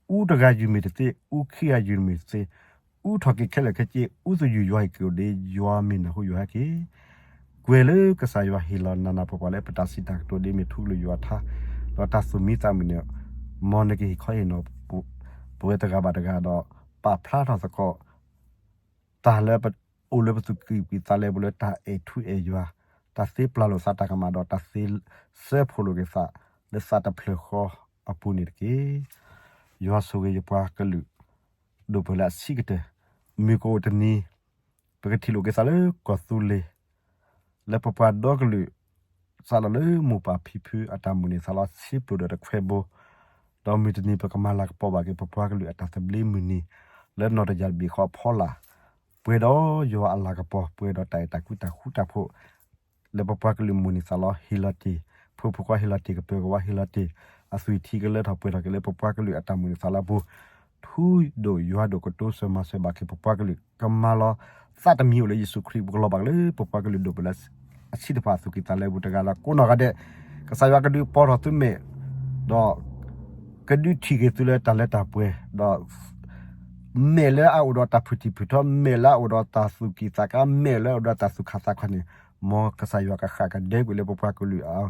အူတဂၤယုၢ်မ့ၢ်တသ့, အူခံဂၤယုၢ်မ့ၢ်တသ့, အူထီၣ်က့ၤခဲလၢာ်ခဲဆ့, အူသယုၢ်ယွၤဟ့ၣ်က့ၤအိၣ်ဒ့, ယွၤမ့ၢ်နၢ်ဟူယွၤဟဲက့ၤ ကွဲၤလၢကစၢ်ယွၤဟ့ၣ်လီၤနးနးပှၤပှၤလၢပတၢ်စံးတၢ်ကတိၤဒ်မ့ၢ်ထူကလုာ်ယွၤထါ, ဒီးတၢ်သူၣ်မံသးမုာ်န့ၣ်, မ်နကဟ့ၣ်ခီဟ့ၣ်နီၤ ပဝဲတဂၤဘၣ်တဂၤဒီး ပာ်ဖျါထီၣ်သကိး တၢ်လၢပအိၣ်လၢပသူၣ်ကံၢ်ပသးလဲပူၤလၢတၢ်အဲၣ်ထူအဲၣ်ယွၤ, တၢ်သ့ပျၢ်လိာ်သးတၢ်ကမၣ်ဒီး တၢ်သ့စၢဖှိၣ်လိာ်က့ၤသးလၢသးတဖျၢၣ်ဃီအပူၤန့ၣ်တက့ၢ်. ယွၤဆိၣ်ဂ့ၤယပှၤကလုာ် ဒိၣ်ပှၢ်လၢအဆံးကတၢၢ်, မုၢ်ကအိၣ်တနံၤ ပကထံၣ်လိာ်က့ၤသးလၢကီၢ်သူလ့ၤ လၢပပှၤဒီကလုာ် စးထီၣ်လၢမိၢ်ပၢ်ဖံဖုအတၢ်မုၢ်န့ၢ်သးလီ ဆ့ပျိၢ်ဒီးတခွဲဘိ, ဒီးမုၢ်တနံၤပကမၤလၤကပီၤဘၣ်က့ၤ ပပှၤကလုာ်အတၢ်သဘျ့မုၢ်နံၤ လၢနီၢ်တယၢ်တဘ့ၣ်ဃီအဖီလာ်, ပှဲၤဒီးယွၤအလၤကပီၤ, ပှဲၤဒီးတၢ်အဲၣ်တၢ်ကွံတၢ်ဃူတၢ်ဖိး, လၢပပှၤကလုာ်မိၣ်န့ၢ်သးလီ ဟ့ၣ်လီၤတ့ၢ်, ဖိမုၣ်ဖိခွါဟ့ၣ်လီၤတ့ၢ်, ကပၢၤကဝါဟ့ၣ်လီၤတ့ၢ်, အသွံၣ်ထံကလၢထီၣ်ပှဲၤထီၣ်က့ၤလၢပပှၤကလုာ်အတၢ်မိၣ်န့ၢ်သးလီအပူၤ, ထူဒိၣ်ယွၤဒိၣ်ကတိစၢၤမၤစၢၤဘၣ်က့ၤပပှၤကလုာ်, ကမၤလီၤသးတမံၤအိၣ်လၢယ့ၣ်ၡူးခရံာ်ပူၤ ကလီၤဘၣ်က့ၤလၢပပှၤကလုာ်ဒိၣ်ပလၢအဆံးတဖၣ်အသူၣ်ကံၢ်သးလဲအပူၤတဂၤဒီးကိးနီၢ်ဂၤဒဲး, ကစၢ်ယွၤကဒုးပီထီၣ်သုမဲာ်, ဒီး ကဒုးထံၣ်က့ၤသုလၢတၢ်လၢတၢ်ပှဲၤ, ဒီး မဲာ်လၢအအိၣ်ဒီးတၢ်ဖုၣ်ထံၣ်ဖုၣ်ထီ, မဲာ်လၢအအိၣ်ဒီးတၢ်သူၣ်ကံၢ်သးကါ, မဲာ်လၢအအိၣ်ဒီးတၢ်သူၣ်ခၣ်သးခီန့ၣ်, မ်ကစၢ်ယွၤကဃၣ်ကဒဲကွံာ်လၢပပှၤကလုာ်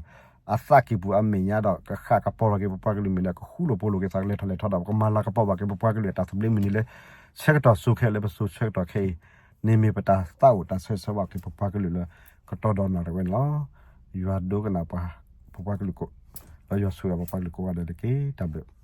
အသးကံၢ်ပူၤအမဲာ်ညါဒီး ကဃၣ်ကပီၤလီၤက့ၤပပှၤကလုာ်မဲာ်လၢကဃူလိာ်ဖိးလိာ်က့ၤသးကလဲၤထီၣ်လဲၤထီဒီး ပကမၤလၤကပီၤဘၣ်က့ၤပပှၤကလုာ်အတၢ်သဘျ့မုၢ်နံၤလၢ ဆၢကတီၢ်ဆိခဲလၢပစိၤဆၢကတီၢ်ခဲအံၤ, န့ၣ်မ့ၢ်ပတၢ်သးအိၣ်တၢ်ဆၢဂ့ၤဆၢဝါက့ၤပပှၤကလုာ်လၢ ကတီၢ်ဒီးနီၢ်တဝဲန့ၣ်လီၤ. ယွၤဒိကနၣ်ပှၤ ပပှၤကလုာ်ကိး, ဒီးယွၤဆိၣ်ဂ့ၤပပှၤကလုာ်ကိးဂၤဒဲးတက့ၢ်. တၢ်ဘျုး